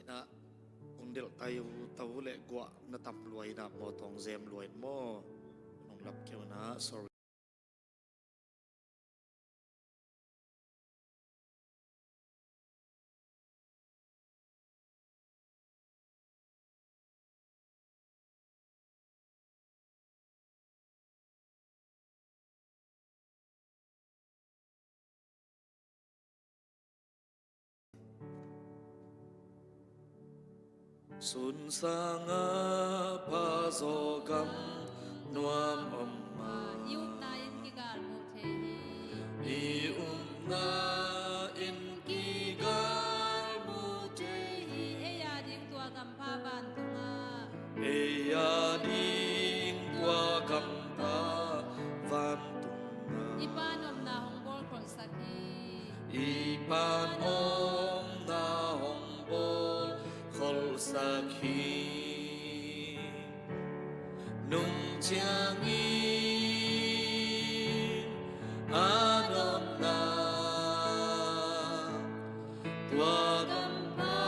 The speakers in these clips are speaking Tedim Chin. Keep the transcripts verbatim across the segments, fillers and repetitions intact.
Inah, kong delh tai uh, tau le guah na tam lua inah maw, tawng zem lua in maw. Nong lap keu inah, sorry. Sun sangah pha zaw gam nuam om mah. I upna in kigal mu thei hi. I upna in kigal mu thei hi. Ei a ding tua gampha vantungah. Ei a ding tua gampha vantungah. I Pa nopna hong bawl kholhsak hi. I Pa nopna hong bawl kholhsak hi. Nung ciangin a nopna tua gampha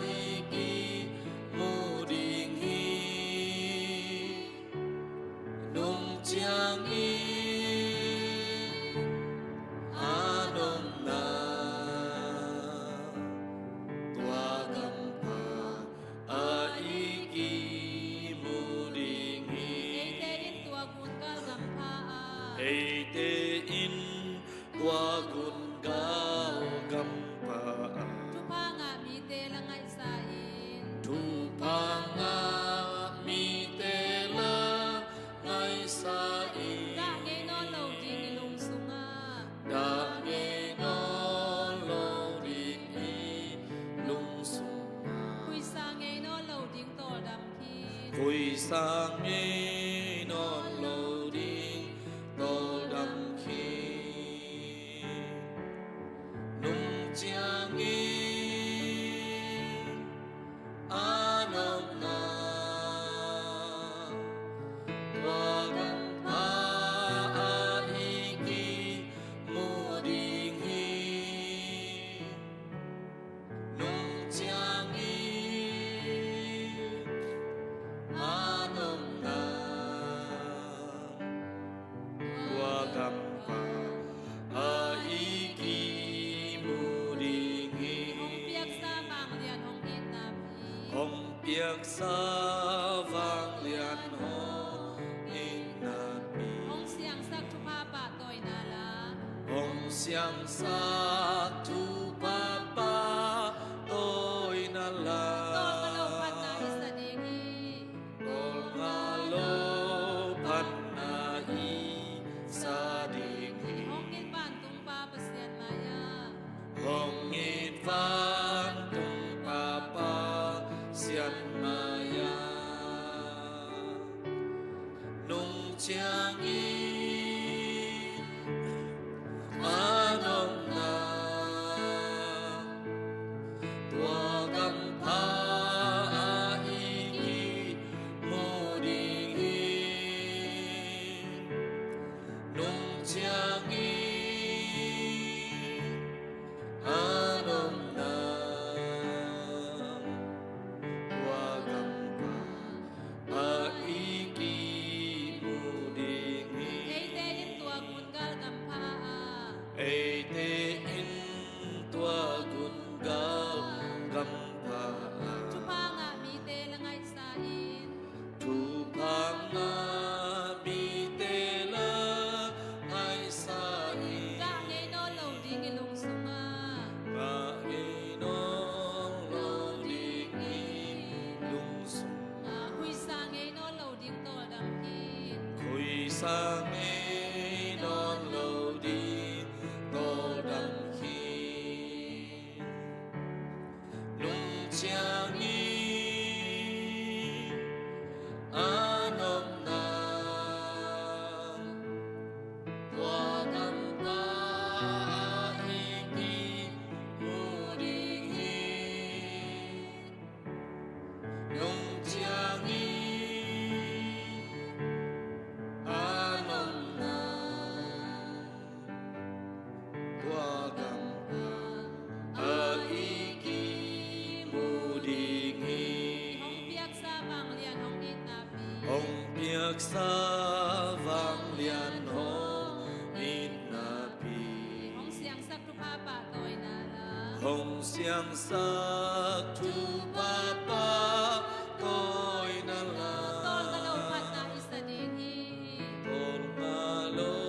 i kimu ding hi. Nung ciangin a nopna tua gampha a i kimu ding hi. Eite in tua gungal gampha ah. Eite in tua gungal gampha ah. Thupha ngah mite la ngaihsa in. Thupha ngah mite la ngaihsa in. Dah ngei nawn lo ding i lungsungah. Dah ngei nawn lo ding i lungsungah. Khuisa ngei nawn lo ding tawldam khin. Khuisa ngei nawn lo ding tawldam khin. Nung ciangin a nopna tua gampha a i kimu ding hi. Nung ciangin a nopna tua gampha a i kimu ding hi. Hong piaksa vanglian hong itna pi. Hong piaksa vanglian hong itna pi. Hong siangsak thupha pahtawina la. Hong siangsak thupha pahtawina la. Tawlnga lo phatna i sa ding hi. Tawlnga lo phatna i sa ding hi. Hong it vantung Pa Pasian mai-ah. Hong it vantung Pa Pasian mai-ah. Nung ciangin a nopna tua gampha a i kimu ding hi. Nung ciangin a nopna tua gampha a i kimu ding hi. Eite in tua gungal gampha ah. Eite in tua gungal gampha ah. Thupha ngah mite la ngaihsa in. Thupha ngah mite la ngaihsa in. Gah ngei nawn lo ding i lungsungah. Gah ngei nawn lo ding i lungsungah. Khuisa ngei nawn lo ding tawldam khin. Khuisa ngei nawn lo ding tawldam khin. Nung ciangin a nopna tua gampha a i kimu ding hi. Nung ciangin a nopna tua gampha a i ki sa vanglian hong itna pi. Hong siangsak thupha pahtawina la. Hong siangsak thupha pahtawina la. Tawlnga lo phatna i sa ding hi. Tawlnga lo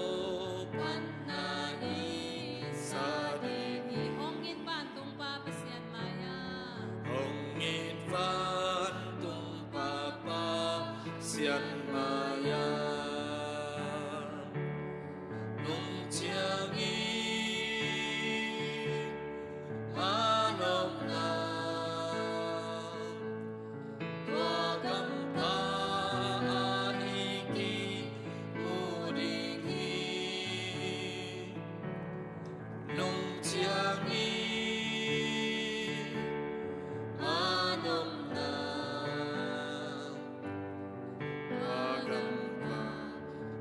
phatna i sa ding hi. Hong it vantung Pa Pasian mai-ah. Hong it vantung Pa Pasian mai-ah. Nung ciangin a nopna tua kampha ah i kimu ding hi. Nung ciangin a nopna tua kampha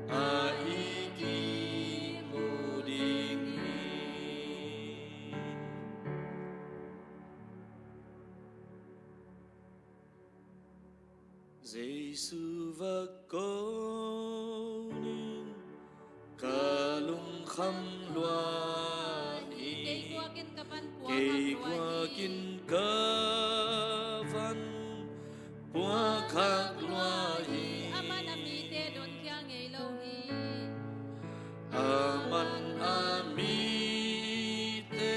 ah i kimu ding hi. Jesu va ko ning, ka lungkham lua hi. Kei guakin ka van puak khak lua hi. Kei guakin ka van puak khak lua hi. Aman a mite donkhia ngei lo hi. Aman a mite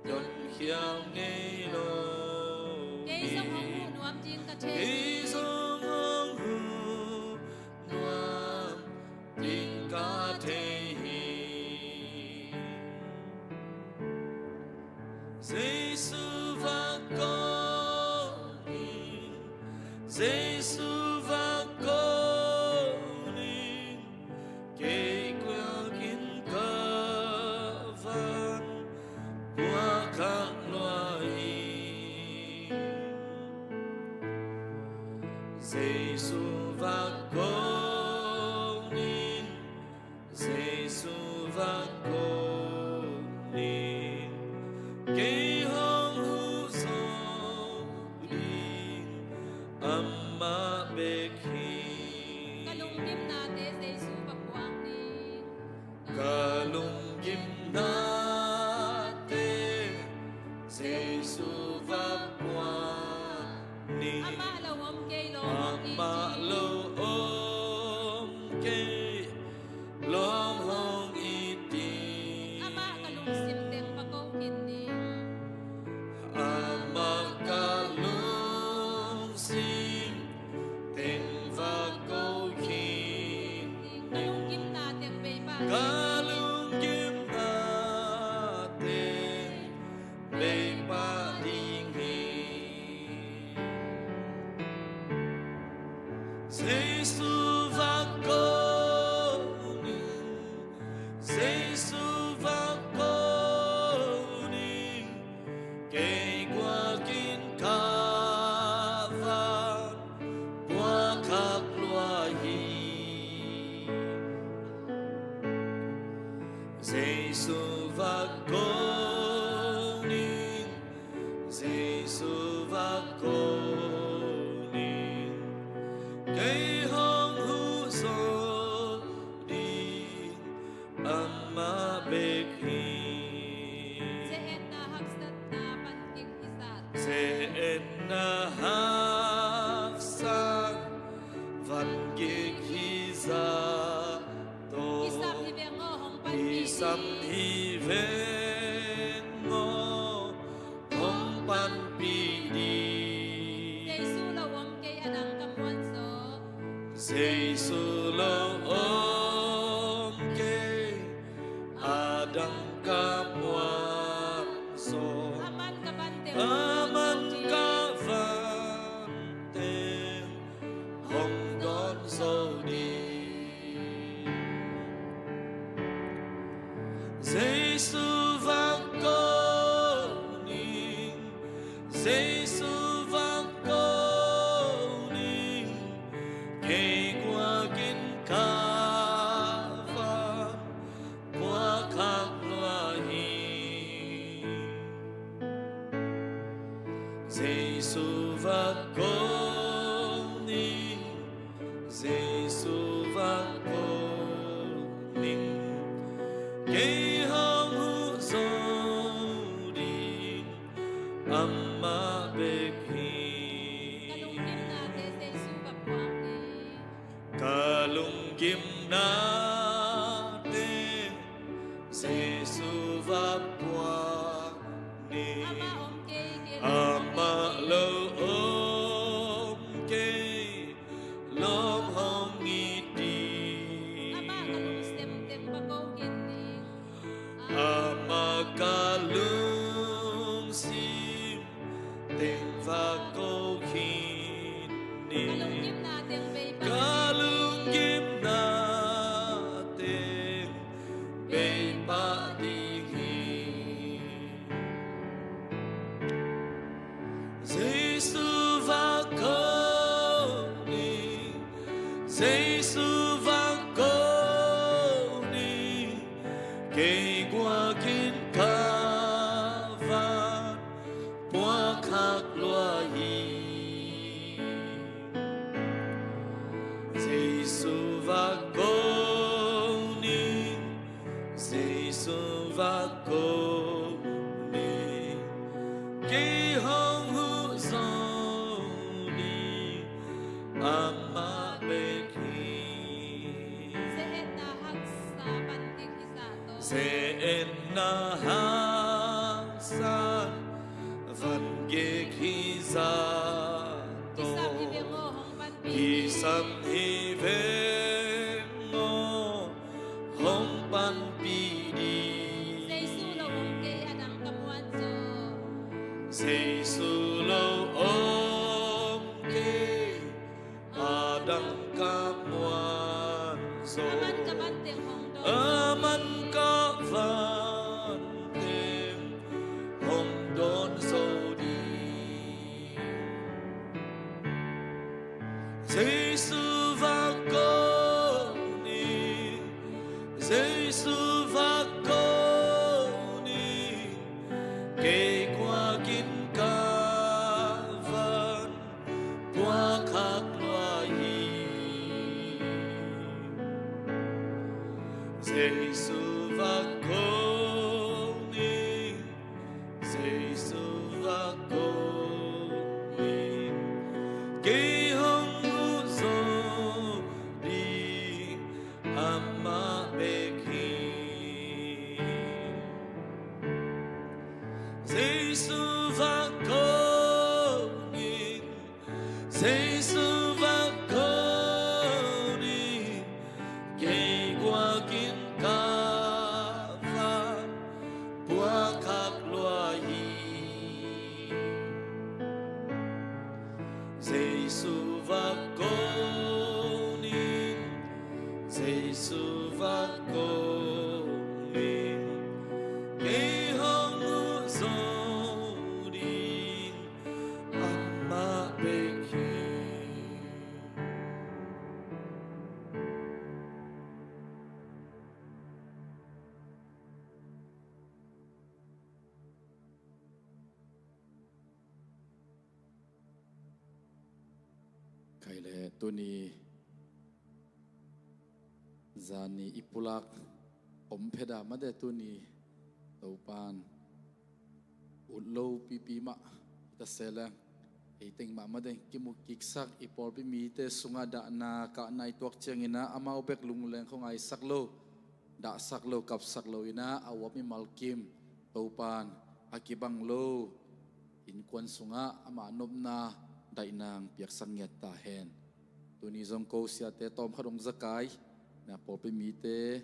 donkhia ngei lo hi. Kei zong hong huh nuam ding ka thei hi. Kei zong hong huh nuam ding ka thei hi. Jesu va ko ning, Jesu va ko ning, kei guakin ka van puak khak lua hi. Jesu va ko ning, Jesu va ko ning, kei hong huh zo ding amah bek hi. Ka lunggimnate Jesu va puak ning. Ka lunggimnate Jesu va puak ning. Amah lo om kei lawm hong it ding. Amah lo om kei lawm hong it ding. Amah ka lungsim teng va ko khin ning. Amah ka lungsim teng va ko khin ning. Ka lunggimna teng bei pah ding. Ka lunggimna teng bei pah ding hi. Jesu va ko ning, Jesu va ko ning, kei guakin ka van puak khak lua hi. Jesu va ko ning, Jesu va ko ning, kei hong huh zo ding amah bek hi. Ze-etna haksatna van gik hi zah. Ze-etna haksat van gik hi zah tawh. Kisam hi veng aw, hong panpih ding. Kisam hi veng aw, hong panpih ding. Jesu lo om kei a dang ka muan zaw. Jesu lo om kei a dang ka muan zaw. Aman ka van teng, aman ka van teng hong dawn zo ding. Jesu va ko ning, Jesu va ko ning, kei guakin ka van puak khak lua hi. Jesu va ko ning, Jesu Amah bek hi. Ka lunggimnate Jesu va puak ni. Ka lunggimnate Jesu va puak ni. Amah om kei kei. Amah lo om kei lawm hong it ding. Amah ka lungsim teng va ko khin ni. Amah ka lungsim teng va ko khin ni. Ka lunggimna teng vei pah. Ka lunggimna teng vei pah ding hi. Jesu va ko ni, Jesu va ko ni, kei guakin ka van puak khak lua hi. Jesu va ko ni, Jesu va ko ni, kei hong huh zo ding amah bek hi. Ze-etna haksa van gik hi zah tawh. Ze-etna haksa van gik hi zah tawh. Kisam hi veng aw hong panpih. Kisam hi veng aw hong panpih ding. Jesu lo om kei a dang ka muan zaw. Jesu lo om kei a dang ka muan zaw. Aman ka van teng hong dawn. Aman ka van teng hong dawn zo ding. Jesu va ko ni, Jesu va ko ni, kei guakin ka van puak khak lua hi. Jesu va ko ni, Jesu va ko ni, kei hong huh zo ding amah bek hi. Jesu va ko ni, Jesu va ko ni, kei guakin ka van puak khak lua hi. Jesu va ko ni, Jesu va ko ni, kei hong huh zo ding amah bek hi. Kei le tuni zani i pulak om phet a mate tuni Topan ut lo pipi mah hi ta se leng, ei teng mah mate kimu kiksak i pawlpi mite sungah dahna kahna i tuak ciangin ah amau bek lungleng khua ngaisak lo, dahsak lo, kapsak lo in ah a uap mimal kim Topan a kibang lo innkuan sungah amah nopna daihna piaksak ngiat ta hen. Tuni zong ko siate tawmkhat hong zakai na pawlpi mite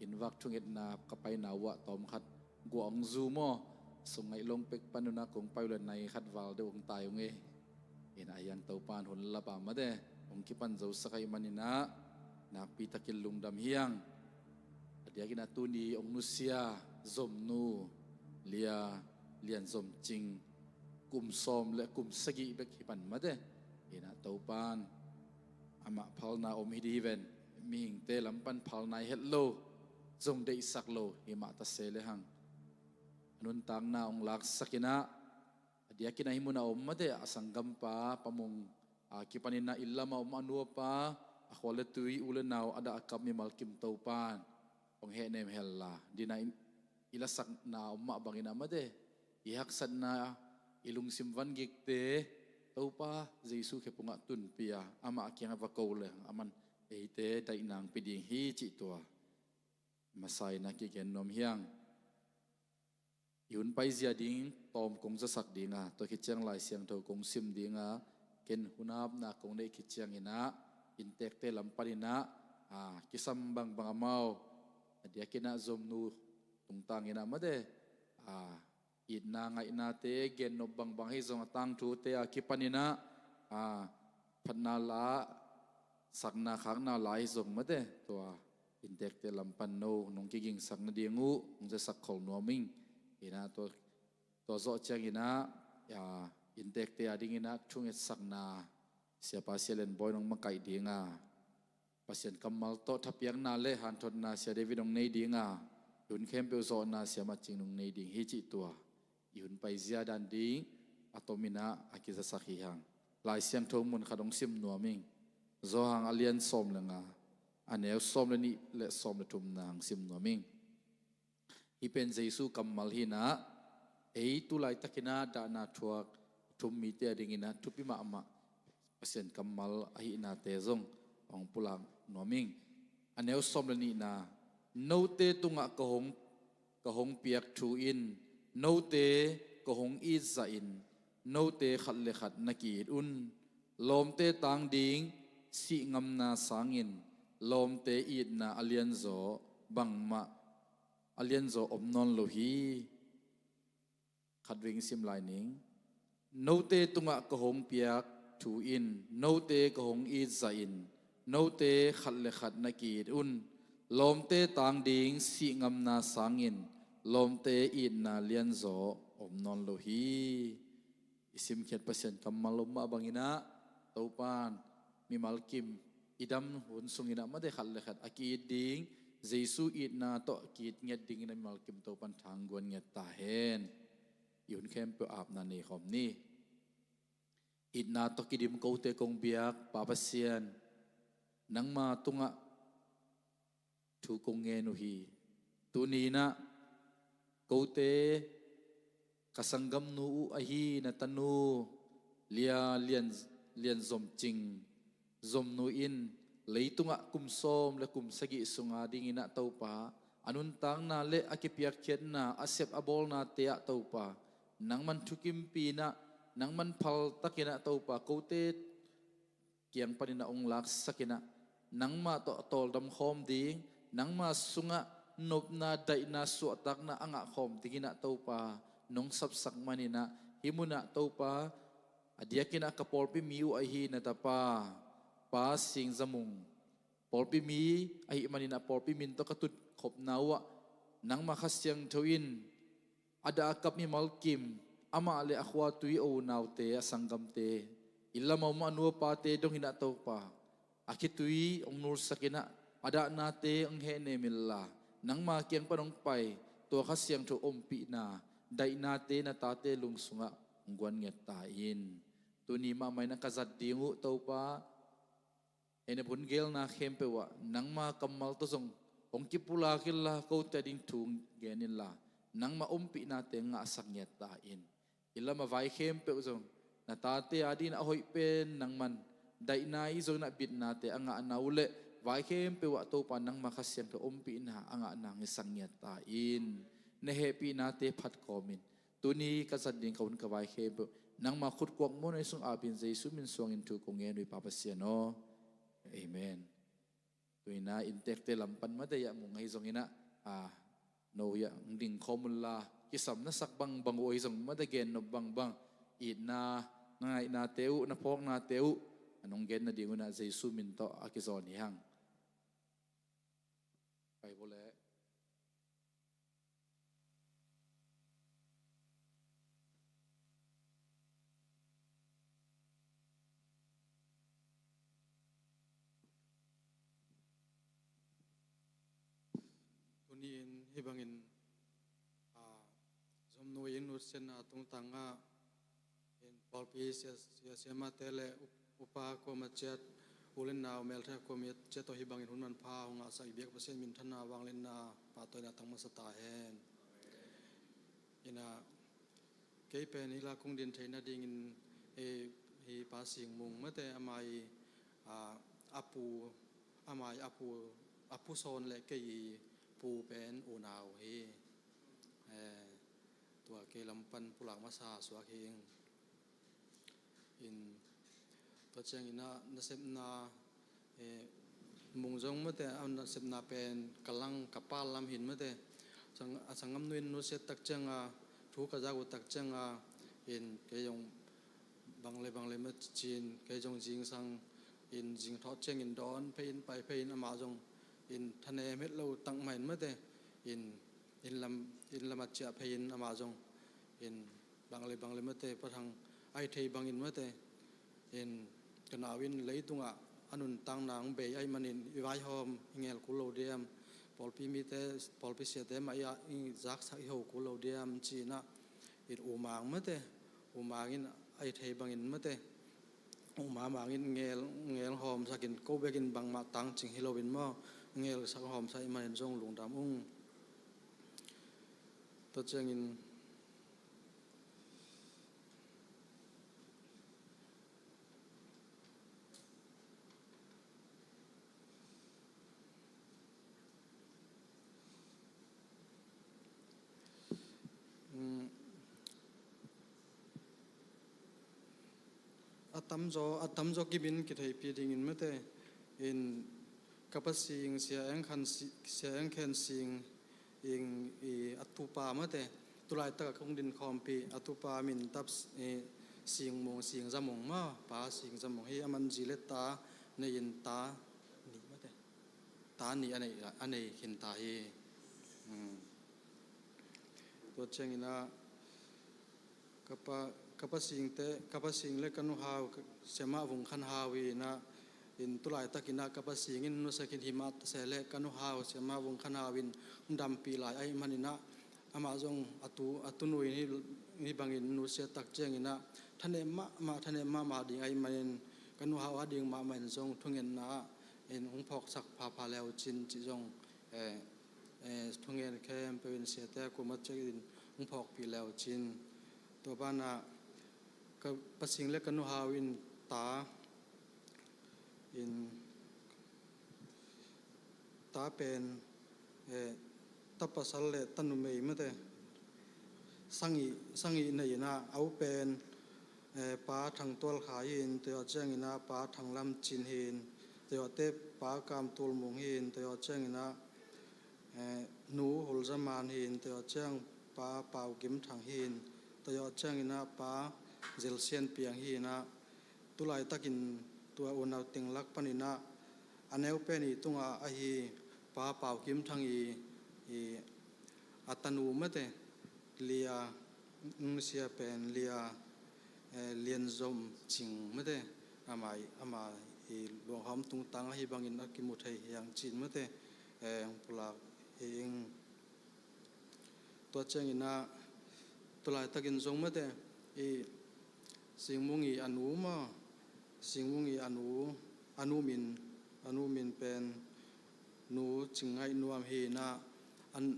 in vak thungetna ka paina uh ah tawmkhat guah hong zu maw, sung ngaih long pek pan un ah kong pai uh le nai khat val deuh hong tai hong e. Ina a hiang Topan hun lap a mate hong kipan zosak ahih manin ah nakpi takin lungdam hiang. A diakin ah tuni hong nusia Zomnu Lia Lian Zom Cing kum sawm le kum sagih bek hi pan mate. Ina Topan amah phalna om hi dih hi ven. Mihingte lam pan phalna hi het lo, zong deihsak lo hi mah ta se le hang a nuntakna hong laksak in ah a diakin ah hih mun a om mate a sanggampa Pa Mung a kipanin ah inn lam a om a nuapa a khua le tui u le nau a dah a kap mimal kim Topan hong hehnem hel la dina i lasakna om mah bangin ah mate i haksatna i lungsim vangikte Topa Jesu khe pungah tunpih a, amah kiangah va ko leng aman eite daihna hong pia ding hi cih tua masa in ah kigen nuam hi hang. I hun paizia ding tawm kong zasak ding a, tua khit ciang Lai Siangtho kong sim ding a, ken hun apna kong neih khit ciangin ah inntekte lam panin ah, a, kisam bangbang amau a diakin ah Zomnu tungtangin ah mate, a, itna ngaihnate gennop bangbang hi zong a tangthute a kipanin ah, a, phatna la, sakna khakna la hi zong mate, tua inntekte lam pan no nong kigingsak nading uh hong zasak khol nuam ing. In ah tua, tua zawh ciangin ah, a, inntekte a dingin ah thungetsakna Siapa Sia Lian Bawi nong makaih ding a, Pasian kammal tawh thapiakna le hanthotna Sia David nong nei ding a, i hun khempeuh zawhna Sia Macing nong nei ding hi cih tua i hun paizia dan ding a tomin ah a kizasak hi hang. Lai Siangtho mun khat hong sim nuam ing. Johan a lian sawm le nga, a neu sawm le nih le sawm le thumna hong sim nuam ing. Hih pen Jesu kammal hi in ah, ei tu laitakin ah dahna thuak thum mite a dingin ah thupi mahmah Pasian kammal ahihnate zong hong pulak nuam ing. A neu sawm le nihna, note tungah ka hong, ka hong piak thu in, note ka hong itzah in, note khat le khat na ki-it un. Lawmte tang ding sih ngamna sangin lawmte itna a lianzaw bangmah, a lianzaw om nawn lo hi. Khatvei sim lai ning. Note tungah ka hong piak thu in, note ka hong itzah in, note khat le khat na ki-it un. Lawmte tang ding sih ngamna sangin lawmte itna lianzaw om nawn lo hi. I simkhiat Pasian kammal om mah bangin ah, Topan mimal kim i dam hun sungin ah mate khat le khat a ki-it ding, Jesu itna tawh ki-it ngiat dingin ah mimal kim Topan thangguan ngiat ta hen. I hun khempeuh apna nei khawm ni. Itna tawh kidim kote kong biak Pa Pasian, nangma tungah thu kong ngen uh hi. Tuni in ah kote ka sanggamnu uh ahi na tanu Lia Lian, Lian Zom Cing, Zomnu in leitungah kum sawm le kum sagih sunga dingin ah Topa a nuntakna le a kipiakkhiatna a sep a bawlnate ah Topa nangman thukimpi in ah, nangman phaltakin ah Topa kote kiang panin a hong laksak in ah, nangmah tawh tawldam khawm ding, nangmah sungah nopna daihna suahtakna a ngah khawm dingin ah Topa nong sapsak manin ah, hih munah Topa a diakin ah ka pawlpi mi uh ahi na tapa Pa Sing Za Mung, pawlpi mi ahih manin ah pawlpi min tawh ka tut khopna uh ah nangmah Kha Siangtho in a dah a kap mimal kim, amah le a khua tui a unaute, a sanggamte, i lam a om a nu a pate dongin ah Topa a khitui hong nulsak in ah a dahnate hong hehnem inla, nangma kiang pan hong pai tua Kha Siangtho ompihna daihnate na tate lung sungah hong guan ngiat ta in. Tuni mahmah in ah ka zat ding uh Topa, ei na bun gelna khempeuh ah nangma kammal tawh zong hong kipulak inla kote a ding thu gen inla, nangma ompihnate ngahsak ngiat ta in. I lam a vai khempeuh zong na tate a dingin a hoih pen nangman daihna i zongin ah bitnate a ngahna uh leh vai khempeuh ah Topa nangma Kha Siangtho ompihna a ngahna hong hisak ngiat ta in. Na hehpihnate phat kawmin tuni ka zat ding ka hun ka vai khempeuh nangma khutkuak muanhuai sung apin Jesu min suangin thu kong ngen uh hi Pa Pasian aw. Amen. Tuni in ah inntekte lam pan mate ah mung ahi zongin ah, a, no ah hong ding khawm unla, kisam na sak bangbang uh ahi zong mate gennop bangbang, itna na ngaihnate uh, na phawknate uh a nong gen nading un ah Jesu min tawh a kizawn hi hang. Pai bo le. Tuni-in hih bangin, a, Zomnu inn nutsiatna tungtangah in pawlpi sia, sia, siamate le up-, upa kuama ciat u le nau melthei kuama ciat tawh hih bangin hun manpha hong ngahsak i biak Pasian minthanna vangliatna pahtawina tang masa ta hen. In ah Kei pen hih la kong din theih nadingin, eh, hi Pa Sing Mung mate, ama i, ah, a pu, ama i a pu, a pu sawn le kei i pu pen unau hi. Eh, tua kei lam pan pulak masa suak hi ing. In, tua ciangin ah nasepna, eh, Mung zong mate, a nasepna pen ka lang ka pal lam hin mate. Sang-, a sanggam nu in nusiat tak cianga, thu ka zak uh tak cianga, in kei zong bang le bang le mate cin, kei zong zingsang in zingthawh ciangin dawn phei in pai phei in amah zong in thanem het lo tak mah in mate, in, in lam, in lam a ciah phei in amah zong in bang le bang le mate, Pa Thang a i thei bangin mate, in ka nau in leitungah a nuntakna hong bei ahih manin i vaihawm i ngel kul lo diam, pawlpi mite, pawlpi siate mah i a, i zaksak i ho kul lo diam ci-in ah, in U Mang mate, U Mang in a i thei bangin mate, U Mang Mang in ngel, ngel hawmsak in, ko bekin bangmah tangcing hi loin maw, ngelsak hawmsak ahih manin zong lungdam ung. Tua ciangin, mm, a tamzaw, a tamzaw kimin kitheihpih dingin mate, in ka Pa Sing, Sia Eng Khan Si-, Sia Eng Khen Sing, in, i, a tupa mate, tulaitak a kong din khawmpih a tupa min tap, i, Sing Mung, Sing Za Mung maw, Pa Sing Za Mung hi, aman zi le ta nei in ta nih mate, ta nih a nei, a nei khin ta hi. Hmm. Tua ciangin ah, ka pa, ka pa Singte, ka pa Sing le ka nu Hau, ka, Siamah Vung Khan Hau in ah, in tulaitakin ah ka pa Sing in nusia khin hi mah ta se leh ka nu Hau, Siamah Vung Khan Hau in hong dampih lai ahih manin ah, amah zong a tu, a tunu in hih, hih bangin nusia tak ciangin ah, thanem mahmah, thanem mahmah ding ahih manin, ka nu Hau a ding mahmah in zong thungetna ah in hong phawksak phapha le uh cin cih zong, eh, eh, thungen khempeuh in siate a kuamah ciangin hong phawkpih le uh cin. Tua banah ka pa Sing le ka nu Hau in ta in, ta pen, eh, ta pasal le ta numei mate, sagih, sagih nei in ah, a u pen, eh, Pa Thang Tual Khai hi in, tua ciangin ah Pa Thang Lam Cin hi in, tuate Pa Kam Tul Mung hi in, tua ciangin ah, eh, Nu Hul Za Man hi in, tua ciang Pa Pau Kim Thang hi in, tua ciangin ah Pa Zil Sian Piang hi in ah, tulaitakin tua unau teng lak panin ah, a neu pen i tungah ahi Pa Pau Kim Thang i, i a tanu mate, Lia, nusia pen Lia, eh, Lian Zom Cing mate, ama i, ama i luanghawm tungtang ahi bangin a kimu thei hi hang cin mate, eh, hong pulak hi ing. Tua ciangin ah, tulaitakin zong mate, i Sing Mung i a nu maw, Sing Mung i a nu, a nu min, a nu min pen Nu Cing Ngaih Nuam hi in ah, an,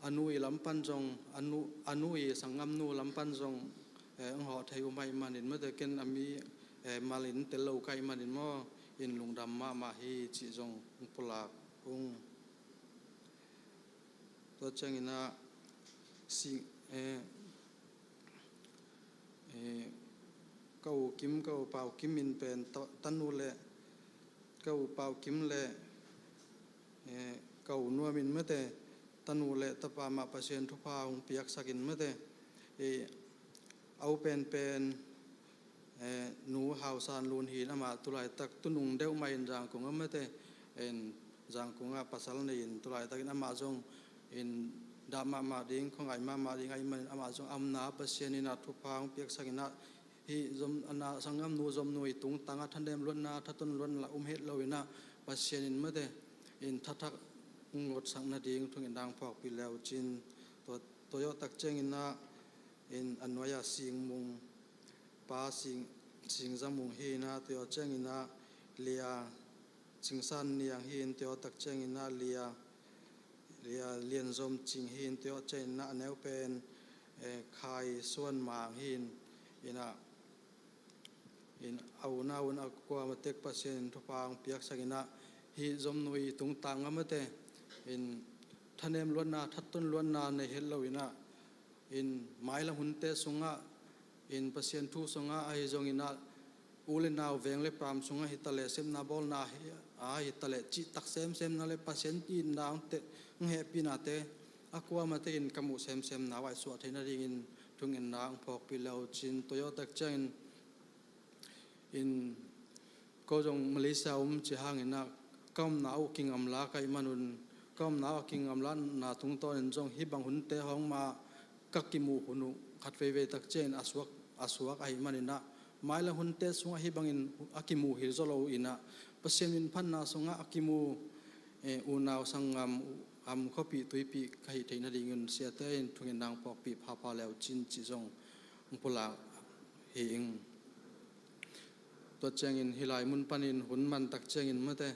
a nu i lam pan zong, a nu, a nu i sanggamnu lam pan zong, eh, hong hawh thei uh mah ahih manin mate, ken a mi, eh, mal in tel lo ka hih manin maw, in lungdam mahmah hi cih zong hong pulak ung. Tua ciangin ah, Sing, eh, eh, ka u Kim, ka u Pau Kim in pen ta, tanu le, ka u Pau Kim le, eh, ka u Nuam in mate, tanu le tapa mah Pasian thupha hong piaksak in mate, eh, a u penpen, eh, Nu Hau San Lun hi in, amah tulaitak tunung deuh mah in Zangkong ah mate, in Zangkong ah pasal nei in, tulaitakin amah zong in dah mahmah ding, khuangai mahmah ding ahih manin amah zong a omna Pasian in ah thupha hong piaksak in ah, hih zom, a na sanggamnu zomnu i tungtang ah thanem luatna, thaton luatna la om het lo in ah, Pasian in mate, in thathak hong ngawtsak nading thungetna hong phawkpih le uh cin. Tua, tua zawh tak ciangin ah, in a nuai ah Sing Mung, Pa Sing, Sing Za Mung hi in ah, tua ciangin ah Lia Cing San Niang hi in, tua tak ciangin ah Lia, Lia Lian Zom Cing hi in, tua ciangin ah a neu pen, eh, Khai Suan Mang hi in, in ah, in a unau in a kuamah tek Pasian in thupha hong piaksak in ah, hih Zomnui tungtang ah mate, in thanem luatna, thatton luatna nei het lo in ah, in mailam hunte sungah, in Pasian thu sungah ahi zongin ah, u le nau veng le paam sungah hi taleh sepna bawlna hi, a hi taleh cihtak semsemna le Pasian itna hong te, hong hehpihnate a kuamah tekin ka muh semsemna uh a suah theih nadingin thungetna hong phawkpih le uh cin. Tua zawh tak ciangin, in ko zong Malaysia um ci hangin ah, ka omna uh kingamla ka hih manun, ka omna uh a kingamlana tungtawnin zong hih bang hunte hong mah ka kimuh hun uh khat veivei tak ciangin a suak, a suak ahih manin ah, mailam hunte sungah hih bangin a kimuh hi zaw lo in ah, Pasian minphatna sungah a kimu, eh, unau sanggam, am khuapih tuipih ka hih theih nadingin siate in thungetna hong phawkpih phapha le uh cin cih zong hong pulak hi ing. Tua ciangin hih lai mun panin hun man tak ciangin mate,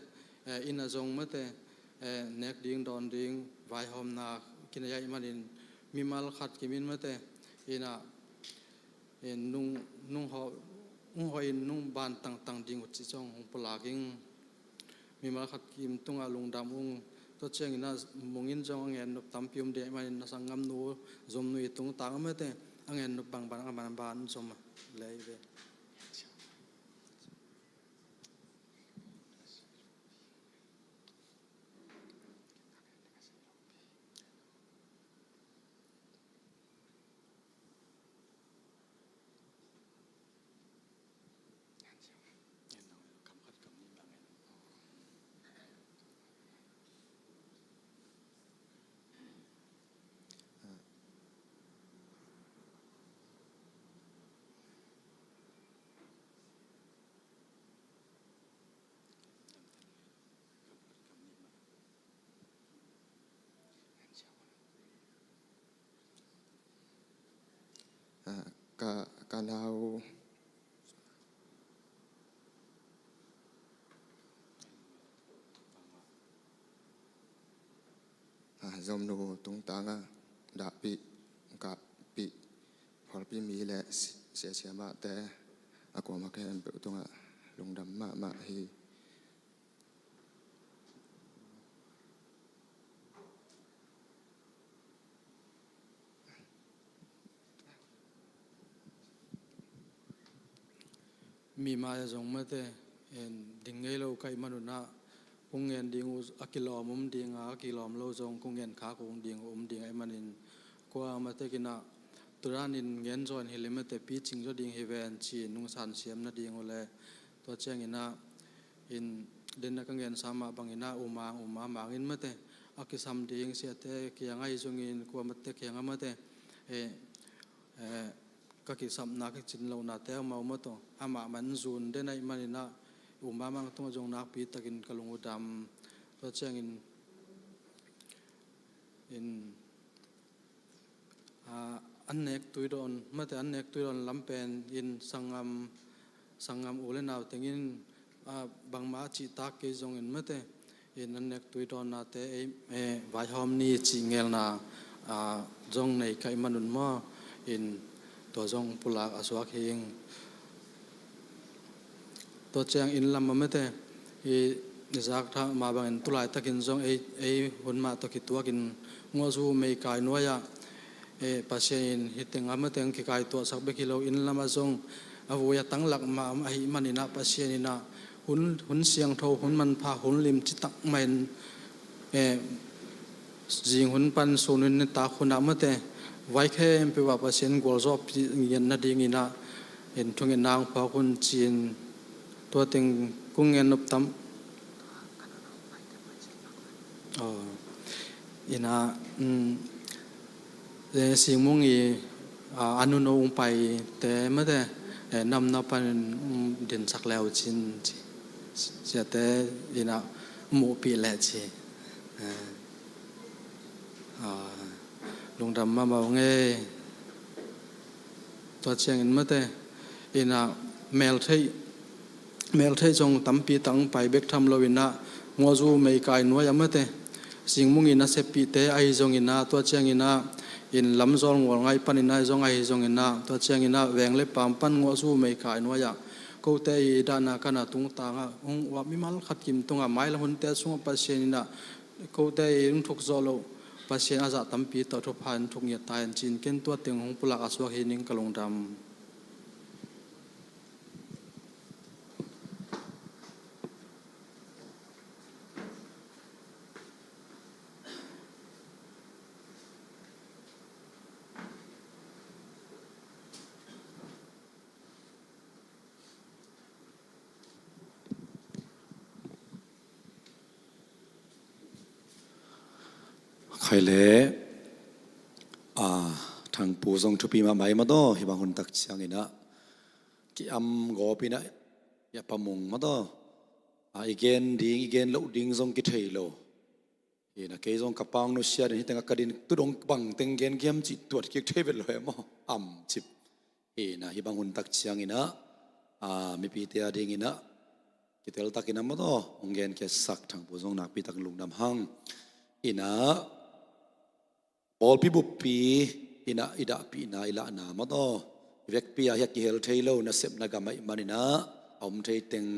eh, inn ah zong mate, eh, nek ding dawn ding vaihawmna kinei ahih manin mimal khat kimin mate, in ah, eh, nung, nung hawh, nung hawh in nung ban tangtang ding uh cih zong hong pulak ing. Mimal khat kim tungah lungdam ung. Tua ciangin ah mungin zong a ngen nop tampi um ding ahih manin a sanggamnu Zomnui tungtang ah mate, a ngen nop bangbang a banban zom le ve. Ah, ka, ka nau, ah, Zomnu tungtang ah dahpih, kahpih, pawlpi mi le si-, sia siamahte a kuamah khempeuh tungah lungdam mahmah hi. Mi mai-ah zong mate, en, ding ngei lo ka hih manun ah, kong ngen ding uh a kilawm om ding a, a kilawm lo zong kong ngen khak uh ding uh om ding ahih manin, kuamah tekin ah, tua danin ngen zaw in hi leh mate picing zaw ding hi ven ci-in nungsan siam nading uh leh, tua ciangin ah, in, den a ka ngensa mah bangin ah, U Mang, U Ma Mang in mate, a kisam ding siate kiangah ahi zongin kuamah te kiangah mate, eh, eh, ka kisapna, ka kicin lohnate a om a om a tawh, amah mah in zun den ahih manin ah, U Ma Mang tungah zong nakpi takin ka lung uh dam. Tua ciangin, in, ah, an nek tui dawn, mate an nek tui dawn lam pen in sanggam, sanggam u le nau tengin, ah, bangmah a cihtak kei zongin mate, in an nek tui dawnnate ei, eh, vaihawm ni cih ngelna, ah, zong nei ka hih manun maw, in tua zong pulak a suak hi ing. Tua ciang inn lam ah mate, i, i zak tha mah bangin tu laitakin zong ei, ei hun mah tawh kituakin Ngawzu Meikai nuai-ah, eh, Pasian in hih teng ah mate hong kikaituahsak bek hi lo, inn lam ah zong a vui a tanglak mah ahih manin ah Pasian in ah hun, hun siangtho, hun manpha, hun lim citak mah in, eh, zing hun pan sun hun nitak hun ah mate, vai khempeuh ah Pasian gualzawhpih ngiat nadingin ah, in thungetna hong phawk un ci-in, tua teng kong ngen nop tam. Aw. In ah, um, eh, Singmung i, ah, a nuno hong paite mate, eh, namna panin, um, dinsak le uh cin ci, siate in ah muhpih leh ci. Eh, ah, lungdam mahmah ung ei. Tua ciangin mate, in ah meltheih, meltheih zong tampi tak hong pai bek tham lo in ah, Ngawzu Meikai nuai-ah mate, Singmung i naseppihte ahi zongin ah, tua ciangin ah, in lamzawl ngawl ngai panin ah zong ahi zongin ah, tua ciangin ah veng le paam pan nguah zu mei kha i nuai-ah kote i dahna kana tungtangah hong uap mimal khat kim tungah mailam hunte sungah Pasian in ah kote i hong thuk zawh loh Pasian a zah tampi tawh thupha in thuk ngiat ta hen ci-in ken tua teng hong pulak a suak hi ning ka lungdam. Khai le, a, Thangpu zong thupi mahmah hi maw taw, hih bang hun tak ciangin ah ki-am gawp in ah, ya pamung maw taw, a, i gen ding i gen loh ding zong kithei lo. Hi na, kei zong ka pang nusia den hi tengah ka din tu dong bang teng gen giam cih tuat kik thei vet lo he maw, am cip. Hi na, hih bang hun tak ciangin ah, a, mipite a dingin ah kiteltakin ah maw taw hong gen kiasak Thangpu zong nakpi tak lungdam hang. Hi na, pawlpi buppi in ah i dahpihna i lahna maw taw, i vekpi ah hi a kihel thei lo nasepna gam ahih manin ah a om thei teng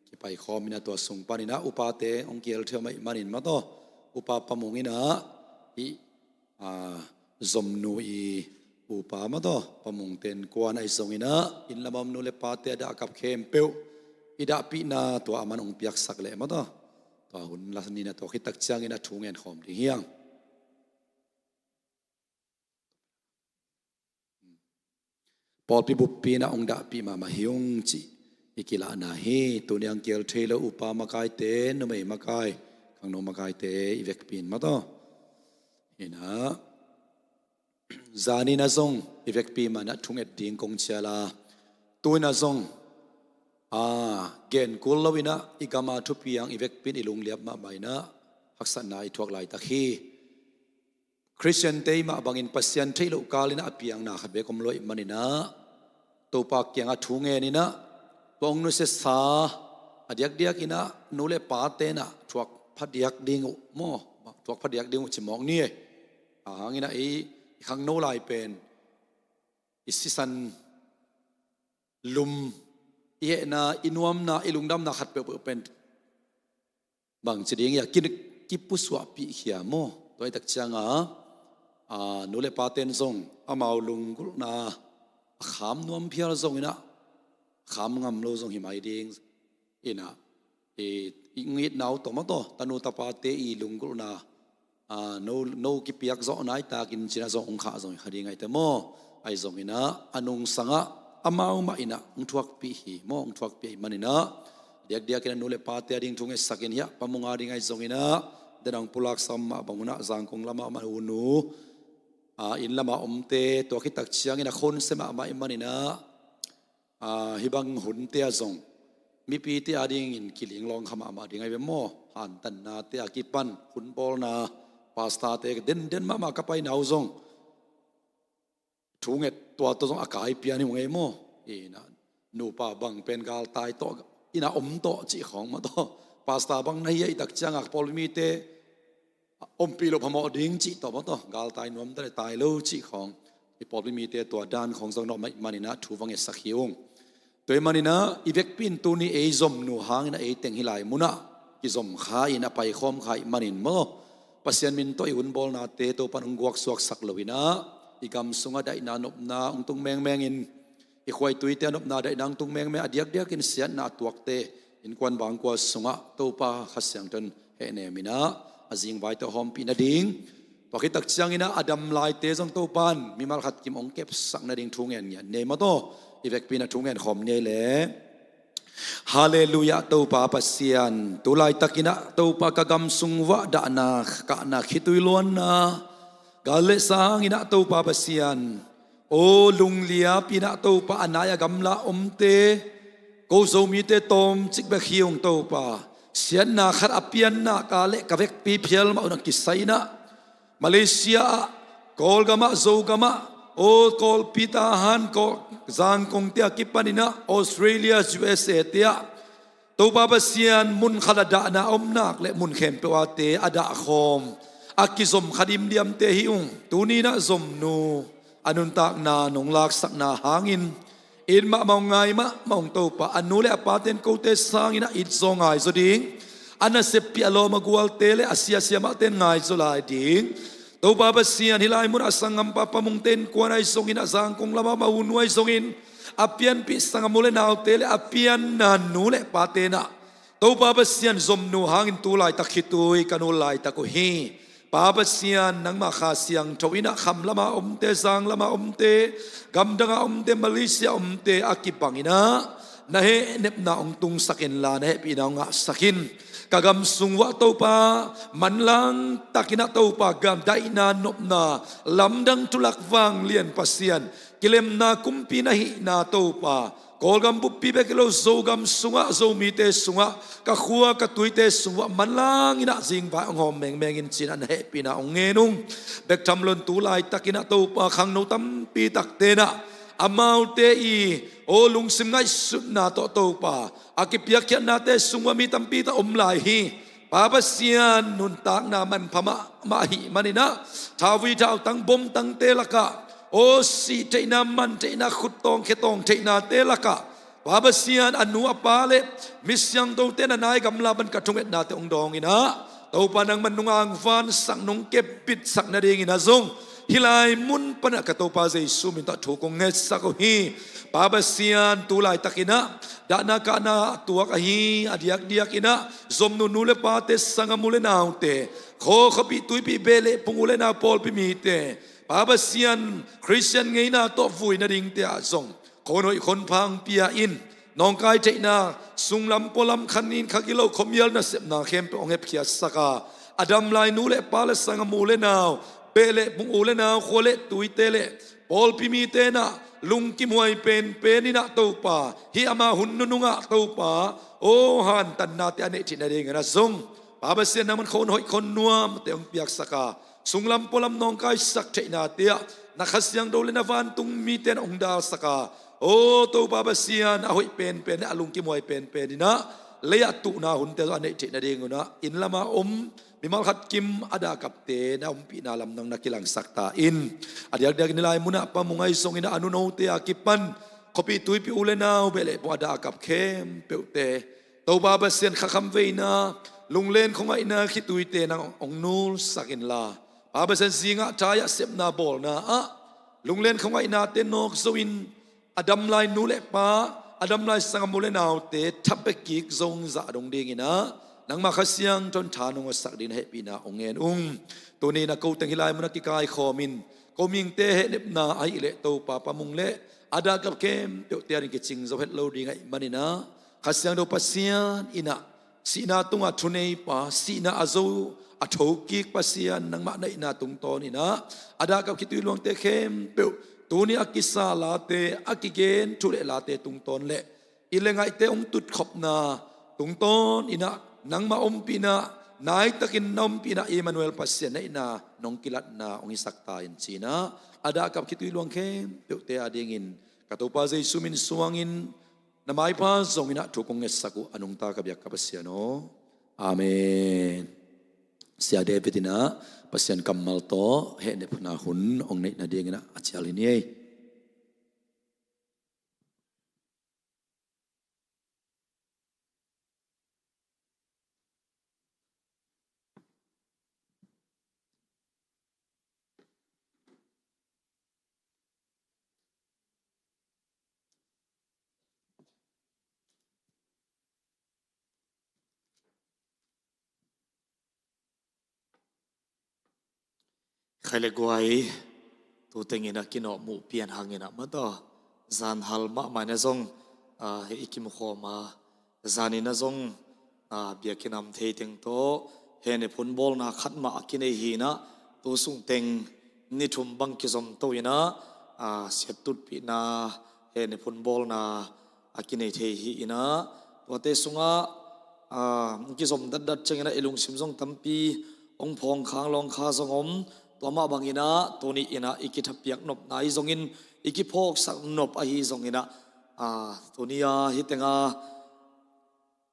kipaikhawm in ah tua sung panin ah upate hong kihel thei om ahih manin maw taw, upa pamung in ah hih, a, Zomnu i upa maw taw, pamungte innkuan ahi zongin ah inn lam a om nu le pate a dah a kap khempeuh i dahpihna tua a man hong piaksak leh maw taw, tua hun la ni in ah tua khit tak ciangin ah thu ngen khawm ding hi hang. Pawlpi buppi in ah hong dahpih mahmah hi ung cih i kilahna hi. Tuni a hong kihel thei lo upa makaite, numei makai, khangno makaite i vekpi in maw taw. Hi na, zan in ah zong i vekpi mah in ah thunget ding kong cial a, tu in ah zong, a, gen kul lo in ah i gam a thupiang i vekpi in i lungliap mahmah in ah haksatna i thuak laitak hi. Khristiante i mah bangin Pasian theih loh kal in ah a piangna khat bek om lo ahih manin ah Topa kiangah thu ngen in ah tua hong nusiasa a diakdiak in ah nu le pate in ah thuak phadiak ding uh maw, thuak phadiak ding uh ci mawk ni. A, hang in ah i, i khangno lai pen i sisan lum, i hehna, i nuamna, i lungdamna khat peuhpeuh pen bangci ding hi a ki, kipusuahpih khia maw. Tua hi tak ciang a, a, nu le pate in zong amau lunggulhna a kham nuam phial zongin ah kham ngam lo zong hi mai ding in ah, i, i ngitna uh tawh maw taw, tanu tapate i lunggulhna, a, no, no kipiak zawh nai takin ci in ah zong hong khah zong hi kha ding ahi te maw. Ahi zongin ah a nungsangah amau mah in ah hong thuakpih hi maw, hong thuakpih ahih manin ah diakdiakin ah nu le pate a ding thu ngetsak in hi a, pamung a ding ahi zongin ah den a hong pulaksa mah bang un ah Zangkong lamah mah u nu, a, inn lamah omte tua khit tak ciangin a khonsia mahmah ahih manin ah, a, hih bang hunte ah zong mipite a dingin kilinglawng kha mahmah ding ahi ve maw. Hantannate a kipan hun bawlna, pastorte denden mahmah ka paina uh zong thu nget tua tawh zong a kai pian hi ung ei maw. Hi na, nupa bang pen galtai tawh in ah om tawh cih khawng maw taw, pastor bang na hi ahih tak ciangah pawlpi mite ompih loh phamawh ding cih tawh maw taw, galtai nuam ta le tai lo cih khawng, i pawlpi mite tua dan khawng zong nawh ahih manin ah thu va ngetsak hi ung. Tua ahih manin ah i vekpi in tuni ei zomnu hangin ah ei teng hih lai munah kizom kha in a paikhawm kha ahih manin maw, Pasian min tawh i hun bawlnate Topa in hong guaksuaksak lo in ah i gam sungah daihna nopna hong tung mengmeng in, i khuaituite a nopna daihna hong tung mengmeng, a diakdiakin siatna a tuakte innkuan bangkua sungah Topa Kha Siangtho in hehnem in ah a zingvaite hawmpih nading, tua khit tak ciangin ah a dam laite zong Topa in mimal khat kim hong kepsak nading thu ngen ngiat ni ei maw taw. I vekpi in ah thu ngen khawm ni ei le. Halleluiah, Topa Pasian, tu laitakin ah Topa ka gam sung uah dahna, kahna, khitui luanna, gal le sa hangin ah Topa Pasian, aw lungliap in ah Topa a nai a gamla omte, ko Zomite tawmcik bek hi ung Topa. Siatna khat a pianna ka le ka vekpi phial mah un a kisai in ah Malaysia ah, Kawlgam ah, Zogam ah, aw Kawlpi, Tahan, Kawl, Zangkongte a kipan in ah Australia, U S A te ah, Topa Pasian, mun khat a dahna a om nak le mun khempeuh a te a dahkhawm, a kizom kha dimdiamte hi ung. Tuni-in ah zomnu a nuntakna nong laksakna hangin it mahmah ung, ngai mahmah ung Topa. A nu le a pate'n kote sangin ah it zaw, ngai zaw ding, a nasep pih a lawm a gualte le a sia a siamahte in ngai zaw lai ding. Topa Pasian, hih lai munah a sanggampa Pa Mungte innkuan ahi zongin ah Zangkong lamah om a, u nu ahi zongin a pianpih sanggam u le naute le a pianna nu le pate in ah Topa Pasian, zomnu hangin tu laitak khitui ka nul laitak uh hi. Pa Pasian, nangmah Kha Siangtho in ah kham lama omte, zang lama omte, gamdanga omte, Malaysia omte a kibangin ah na hehnepna hong tungsak inla, na hehpihna hong ngahsak in. Ka gam sung uah Topa, manlang takin ah Topa, gam daihna nopna lamdang tulak vanglian Pasian, kilemna kumpi na hihna Topa, Kawlgam buppi bek hi lo, Zogam sungah, Zomite sungah, ka khua ka tuite sungah manlangin ah zingvai hong hawm mengmeng in, ci-in ah na hehpihna hong ngen ung. Bek tham loin tu laitakin ah Topa, khangno tampi takte in ah amaute i, aw, lungsim ngaihsutna tawh Topa, a kipiakkhiatnate sung uah mi tampi tawh om lai hi. Pa Pasian, nuntakna manpha mahmah ahih manin ah, thauvui thautang, bomtangte lakah, aw, sih theihna, man theihna, khuttawng khetawng theihnate lakah, Pa Pasian, a nu a pa le mi siangthote in a nai gamla pan ka thungetnate hong dawngin ah, Topa, nangman nong angvansak, nong kepbitsak nadingin ah zong hih lai mun panah ka Topa Jesu min tawh thu kong ngetsak uh hi. Pa Pasian, tu laitakin ah dahna kahna a tuak ahi a diakdiakin ah zomnu nu le pate, sanggam u le naute, khaw khuapih tuipih, beh le pung, u le nau, pawlpi mite, Pa Pasian, Khristian ngeina tawh vui nadingte ah zong khonhoih khonpha hong pia in, nawngkai theihna, sunglam pualam, kha nin kha gilo, khuamial nasepna khempeuh hong hepkhiatsak a, a damlai nu le pa le sanggam u le nau, beh le pung, u le nau, khua le tuite le pawlpi mite in ah lungkimhuai penpen in ah Topa, hih ama hun nunung ah Topa, aw, hantannate a neih theih nadingin ah zong, Pa Pasian, nangman khonhoih khonnuamte hong piaksak a, sunglam pualam nawngkaisak theihnate ah na Kha Siangtho le na vantung mite in ah hong dalsak a, aw Topa Pasian, a hoih penpen le a lungkimhuai penpen in ah lei-ah tuhna hunte zong a neih theih nadingun ah, inn lama om mimal khat kim a dahkapte na ompihna lamdang na kilangsak ta in. A diakdiakin hih lai munah Pa Mung ahi zongin ah a nunote a kipan khuapih tuipih, u le nau, beh le pung a dahkap khempeuhte, Topa Pasian, kha khamveina, lunglen khuangaihna khituite nang hong nulsak inla, Pa Pasian, zingah thai-ah sepna bawlna ah lunglen khuangaihnate nawk zo-in, a damlai nu le pa, a damlai sanggam u le naute thapia kik zong zah dong dingin ah nangma Kha Siangtho in tha nong ngahsak dingin hehpihna hong ngen ung. Tuni-in ah ko teng hih lai munah kikaikhawmin, ko mihingte hehnepna ahih leh Topa, Pa Mung le a dahkap khempeuhte ading kicing zo het lo ding ahih manin ah, Kha Siangtho Pasian in ah, sihna tunga thuneipa, sihna a zo a thokik Pasian, nangmah na hihna tungtawnin ah a dahkap khitui luangte khempeuh, tuni a kisa late, a kigen thu le late tungtawn le it le ngaihte hong tutkhopna tungtawnin ah nangmah ompihna, naitakin na ompihna, Emmanuel Pasian na hihna nong kilatna hong hisak ta in, ci-in ah a dahkap khitui luang khempeuhte adingin ka Topa Jesu min suangin na maipha zongin ah thu kong ngetsak uh a nungta ka biak ka Pasian aw. Amen. Sia David in ah Pasian kammal tawh hehnepna hun hong neih nadingin ah a cial hi ni ei. Khai le guai, tu tengin a kinawhmuh pian hangin ah mata zan hal mahmah in ah zong, ah, i kimukhawm a, zanin ah zong, ah, biakinn a om thei teng tawh hehnep hun bawlna khat mah a kinei hi in ah, tu sung teng ni thum bang kizom to in ah, ah, siattutpihna hehnep hun bawlna a kinei thei hi in ah, tuate sungah, ah, kizom datdat ciangin ah i lungsim zong tampi hong phawng khang lawng kha zong om. Tua mah bangin ah tuni in ah i kithapiak nopna ahi zongin, i kiphawksak nop ahi zongin ah, ah, tuni a hih teng a,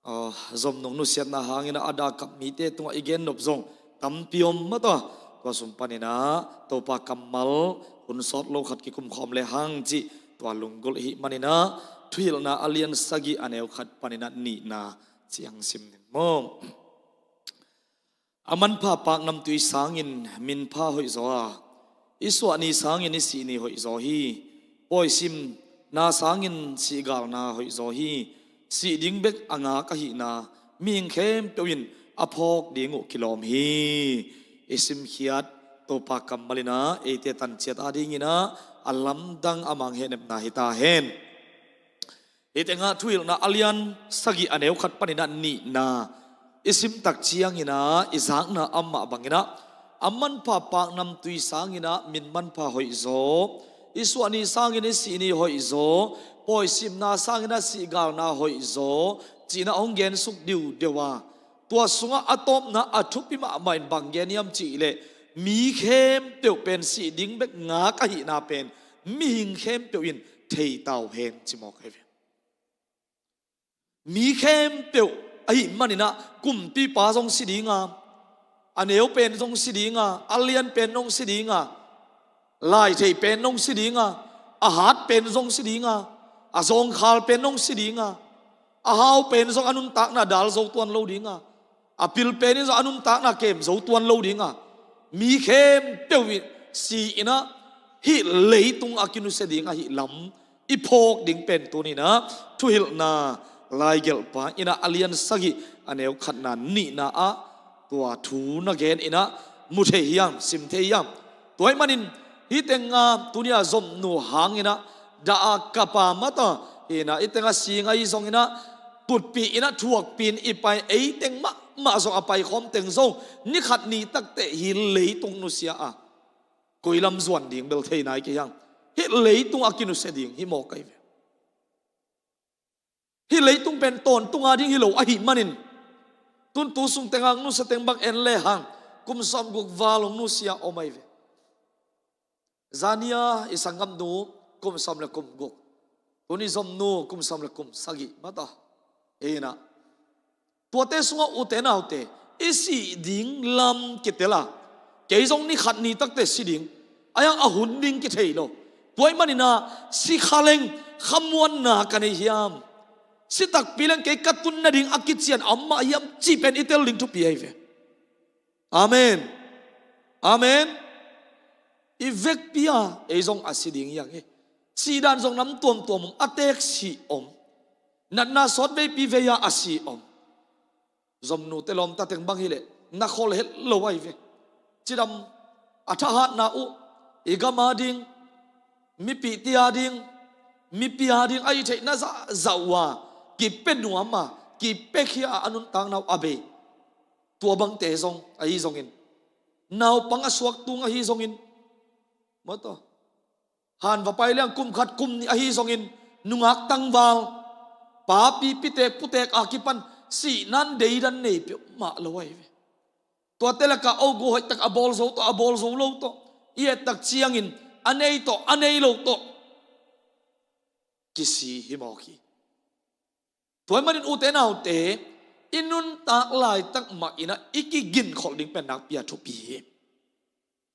ah, zom nong nusiatna hangin ah a dahkap mite tungah i gen nop zong tampi om mataw. Tua sung paninah Topa kammal hun sawt lo khat kikum khawm le hang cih tua lunggulh ahih maninah Thuhilhna a lian sagih a neu khat paninah nihna ciang sim ning maw. A manpha paknamtui sangin minpha hoih zaw a, i suah ni sangin i sih ni hoih zaw hi. Pawisimna sangin sihgalna hoih zaw hi. Sih ding bek a ngak ahihna mihing khempeuh in a phawk ding uh kilawm hi. I simkhiat Topa kammalinah eite tanciat adinginah a lamdang a manghehnepna hi ta hen. Hih tengah Thuhilhna a lian sagih a neu khat paninah nihna i simtak cianginah i zakna amah banginah a manpha paknamtui sanginah min manpha hoih zaw, i suah ni sangin i sih ni hoih zaw, pawisimna sanginah sihgalna hoih zaw, cinah hong gensuk diudeu a, tua sungah a tawpna a thupi mahmah in bang gen hiam cihleh mi khempeuh pen sih ding bek ngak ahihna pen mihing khempeuh in thei tau hen ci mawk ahi ve. Mi khempeuh ahih maninah kumpipa zong si dinga, a neu pen zong si dinga, a lian pen zong si dinga, laithei pen zong si dinga, a hat pen zong si dinga, a zawngkhal pen zong si dinga, a hau pen zong a nuntakna dal zo tuan lo dinga, a pil pen in zong a nuntakna kem zo tuan lo dinga, mi khempeuh in si inah hih leitung a kinusia ding ahih lam i phawk ding pen tuninah Thuhilhna laigelhpa inah a lian sagih a neu khatna nihna ah tua thu na gen inah mu thei hiam, sim thei hiam. Tua ahih manin hih tengah tunia zomnu hanginah dah a kapa mata hinah i tengah sing ahi zonginah tutpih inah thuakpih in i pai ei teng mahmah zong a paikhawm teng zong ni khat ni takteh hih leitung nusia a koi lam zuan ding bel thei nai kei hiam. Hih leitung a kinusia ding hi mawk ahi ve. Hih leitung pen tawntung a ding hi lo ahih manin tun tu sung tengah nusia teng bang en le hang kum sawmguk val hong nusia om ahi ve. Zania i sanggamnu kum sawm le kum guk, tuni zomnu kum sawm le kum sagih mata hinah. Tuate sungah ute naute i sih ding lam kitel a, kei zong ni khat ni takte si ding, a hiang a hun ding kithei lo. Tua ahih maninah si kha leng khamuanna ka nei hiam? Si takpi leng kei ka tun nading a kician a om mah hiam cih pen i tel ding thupi ahi ve. Amen. Amen. I vekpi a ei zong a si ding hiang hi. Sihdan zong nam tuamtuam om, a teek si om, natna sawt veipi vei a a si om. Zomnute lawmta teng bang hileh na khol het lo ahi ve. Cidam a thahatna uh i gam a ding, mipihte a ding, mipi a ding a i theihna zahzah uh a kipia nuam a, kipia khia a, a nuntakna uh a bei. Tua bangte zong ahi zongin, naupang a suak tung ahi zongin, mawtaw, han va pai liang kum khat kum nih ahi zongin, nungak tangval, papi pitek putek a kipan sihna deidan nei peuhmah lo ahi ve. Tuate lakah ogu hoihtak a bawl zo tawh, a bawl zo lo tawh i ettak ciangin a nei tawh, a nei lo tawh kisi hi mawk hi. Tua ahih manin ute naute, i nuntak laitak mah inah i kiginkholh ding pen nakpi a thupi hi.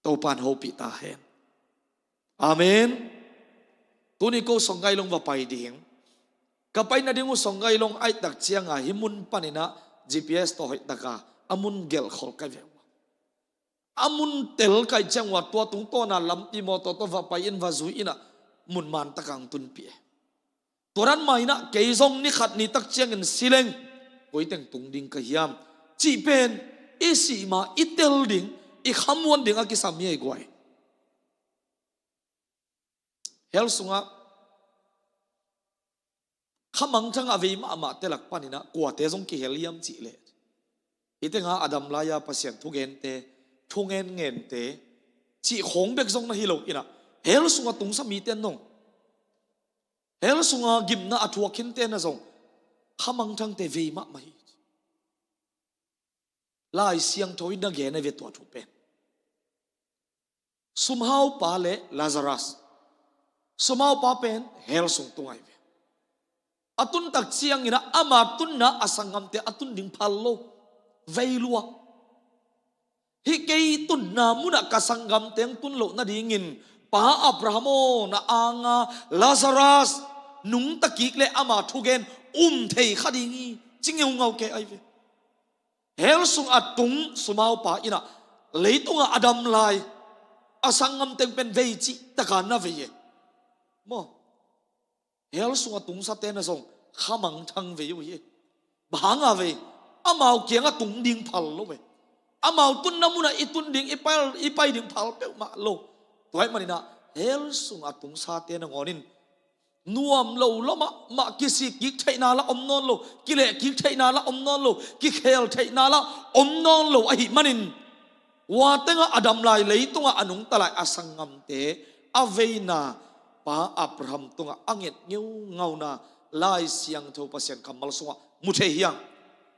Topan hopih ta hen. Amen. Tuni ko Songgailong va pai ding. Ka pai nading uh Songgailong a ittak cianga hih mun paninah G P S tawh hoihtaka a mun gelhkhol ka ve uh a, a mun tel ka hih ciang uh a, tua tungtawna lampi mawtaw tawh va pai in, va zui inah mun mantaka hong tunpih e. Tua dan mah inah kei zong ni khat ni tak ciangin si leng koi teng tung ding ka hiam cih pen i sih ma i tel ding, i khamuan ding a kisam hi ei guai. Hell sungah khamangthang a vei mahmahte lak paninah kuate zong kihel hiam cihleh, hih tengah a dam lai-a Pasian thugente, thungengente cih khawng bek zong na hi lo inah, hell sungah tungsa mite nong, hell sunga gimna a thuak khinte na zong khamangthangte vei mahmah hi. Lai Siangtho in na gen a ve tua thu pen. Sumhaupa le Lazarus. Sumhaupa pen hell sung tung ahi ve. A tuntak cianginah ama tunna a sanggamte a tun ding phal lo, vei lua. Hih kei tunna munah ka sanggam teng tun loh nadingin, Pa Abraham aw, na anga Lazarus nungta kik le ama thugen um thei kha ding hi, ci ngeungau kei ahi ve. Hell sungah tung sumaupa in ah leitungah a dam lai a sanggam teng pen vei cih taka na vei e. Maw? Hell sungah tungsate na zong khamangthang vei uh hi. Bang hanga vei? Amau kiangah tung ding phal lo ve. Amau tunna munah i tun ding, i pai, i pai ding phal peuhmah lo. Tua ahih maninah hell sungah tungsate nangawnin nuam lo lua mahmah, kisik kik theihna lah om nawn lo, kileh kik theihna lah om nawn lo, kikhel theihna lah om nawn lo ahih manin, ua tengah a dam lai, leitungah a nungta lai a sanggamte a veina Pa Abraham tungah a nget ngeungauna Lai Siangtho Pasian kammal sungah mu thei hi hang.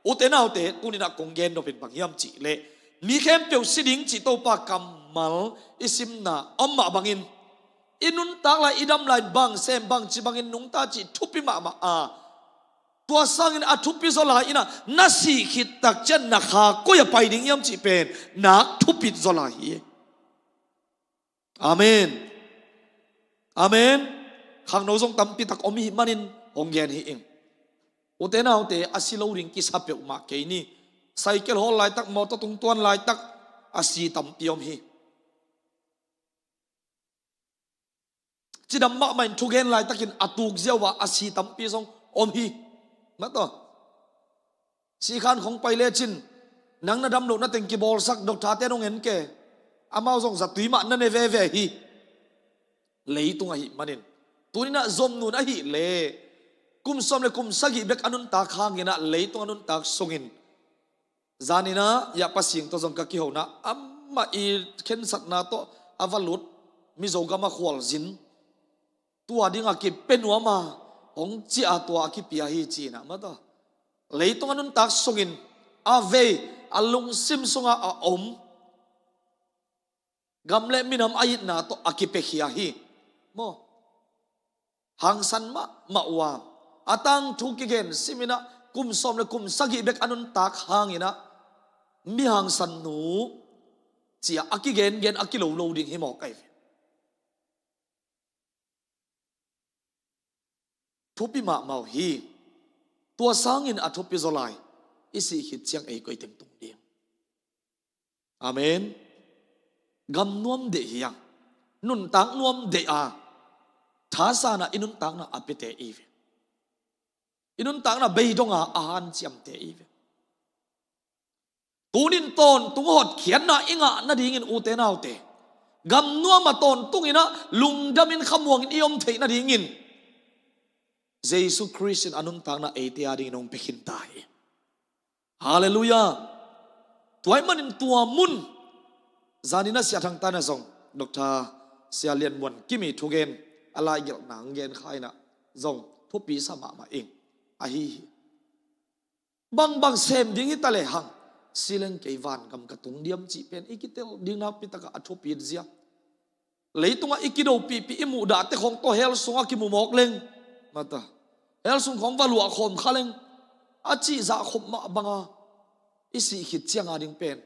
Ute naute, tuninah kong gen nopin bang hiam cihleh, mi khempeuh si ding cih Topa kammal i simna om mah bangin, i nuntak lai, i dam lai, bang sem, bangci bangin nungta cih thupi mahmah a, tua sangin a thupi zaw lai inah na sih khit tak ciang na kha koi-ah pai ding hiam cih pen nak thupit zaw lai hi. Amen. Amen. Khangno zong tampi tak om ihih manin hong gen hi ing. Ute naute, a si lo ding kisa peuhmah kei ni. Cycle hawl laitak, mawtaw tungtuan laitak a si tampi om hi. Cidam mahmah in thugen laitakin a tuk ziau a a si tampi zong om hi. Mataw. Sikhan khong pai lecin nang na dam loh na teng kibawlsak doctor-te nong en ke. Amau zong zatui mah na ne veve hi. Leitung ahih manin, tuninah zomnu in ahih leh kum sawm le kum sagih bek a nuntak hanginah leitung a nuntak sungin, zaninah Yahpa Sing tawh zong ka kihona, amah i khensatna tawh a va lut, Mizo gam a khualzin, tua dinga kipia nuam a, hong ciah a tua a kipia hi cinah mataw. Leitung a nuntak sungin a vei, a lungsim sungah a om gam le minam a itna tawh a kipiakhia hi. Maw? Hangsan mahmah uh a, a tangthu kigen siminah kum sawm le kum sagih bek a nuntak hanginah mi hangsan nu cia a kigengen a kilolo ding hi mawk ahi ve. Thupi mahmah uh hi. Tua sangin a thupi zaw lai, i sih khit ciang ei koi teng tung ding? Amen. Gam nuam deih hi hang, nuntak nuam deih a, thasanah i nuntakna a piate i ve. I nuntakna beidonga a hanciamte i ve. Tunin tawntung hotkhiatna i ngah nadingin, ute naute, gam nuama tawntunginah lungdamin khamuangin i om theih nadingin Jesu Khrist in a nuntakna eite adingin hong pia khinta hi. Halleluiah. Tua ahih manin tua mun, zaninah Sia Thang Tan a zong, Doctor Sia Lian Muan Kimi thugen, a laigelhna hong gen kha inah zong thupi sa mahmah ing. Ahi hi. Bangbang sem ding hi ta lehang, si leng kei vangam ka tung diam cih pen i kitel ding nakpi takah a thupi zia. Leitungah i kidopihpih i muhdahte khong tawh hell sungah kimu mawk leng, mata, hell sung khong va luah khawm kha leng, a cihzah khop mah banga i sih khit cianga ding pen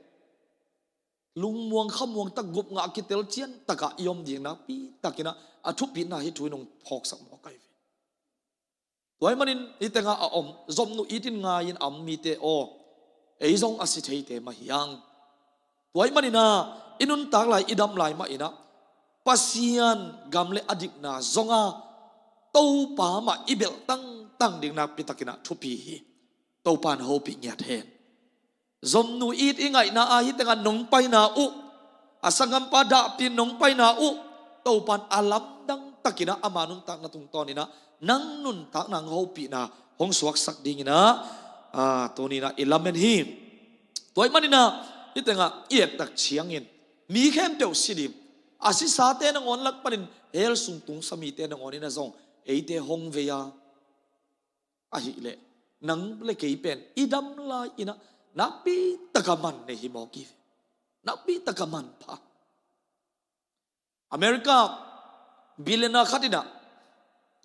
lungmuang khamuang tak, gupngah kitel cian takah i om ding nakpi takinah a thupitna hih thu in hong phawksak mawk ahi ve. Tua ahih manin hih tengah a om, zomnu itin ngai-in a om mite aw, ei zong a si theite mah hi hang. Tua ahih maninah i nuntak lai, i dam lai mah inah Pasian gam le a dikna zonga Topa mah i belh tangtang ding nakpi takinah thupi hi. Topa in hopih ngiat hen. Zomnu it i ngaihna ah hih tengah nong paina uh, a sanggampa dahpih nong paina uh, Topa in a lamdang takinah ama nuntakna tungtawninah nang nuntakna hong hopihna hong suaksak dinginah, a, tuninah i lamen hi. Tua ahih maninah hih tengah i ettak ciangin mi khempeuh si ding, a sisate nangawn lak panin hell sung tungsa mite nangawn inah zong eite hong vei a, ahih leh nang le kei pen i dam lai inah nakpi taka man nei hi mawk hi ve. Nakpi taka manpha. America billionaire khat inah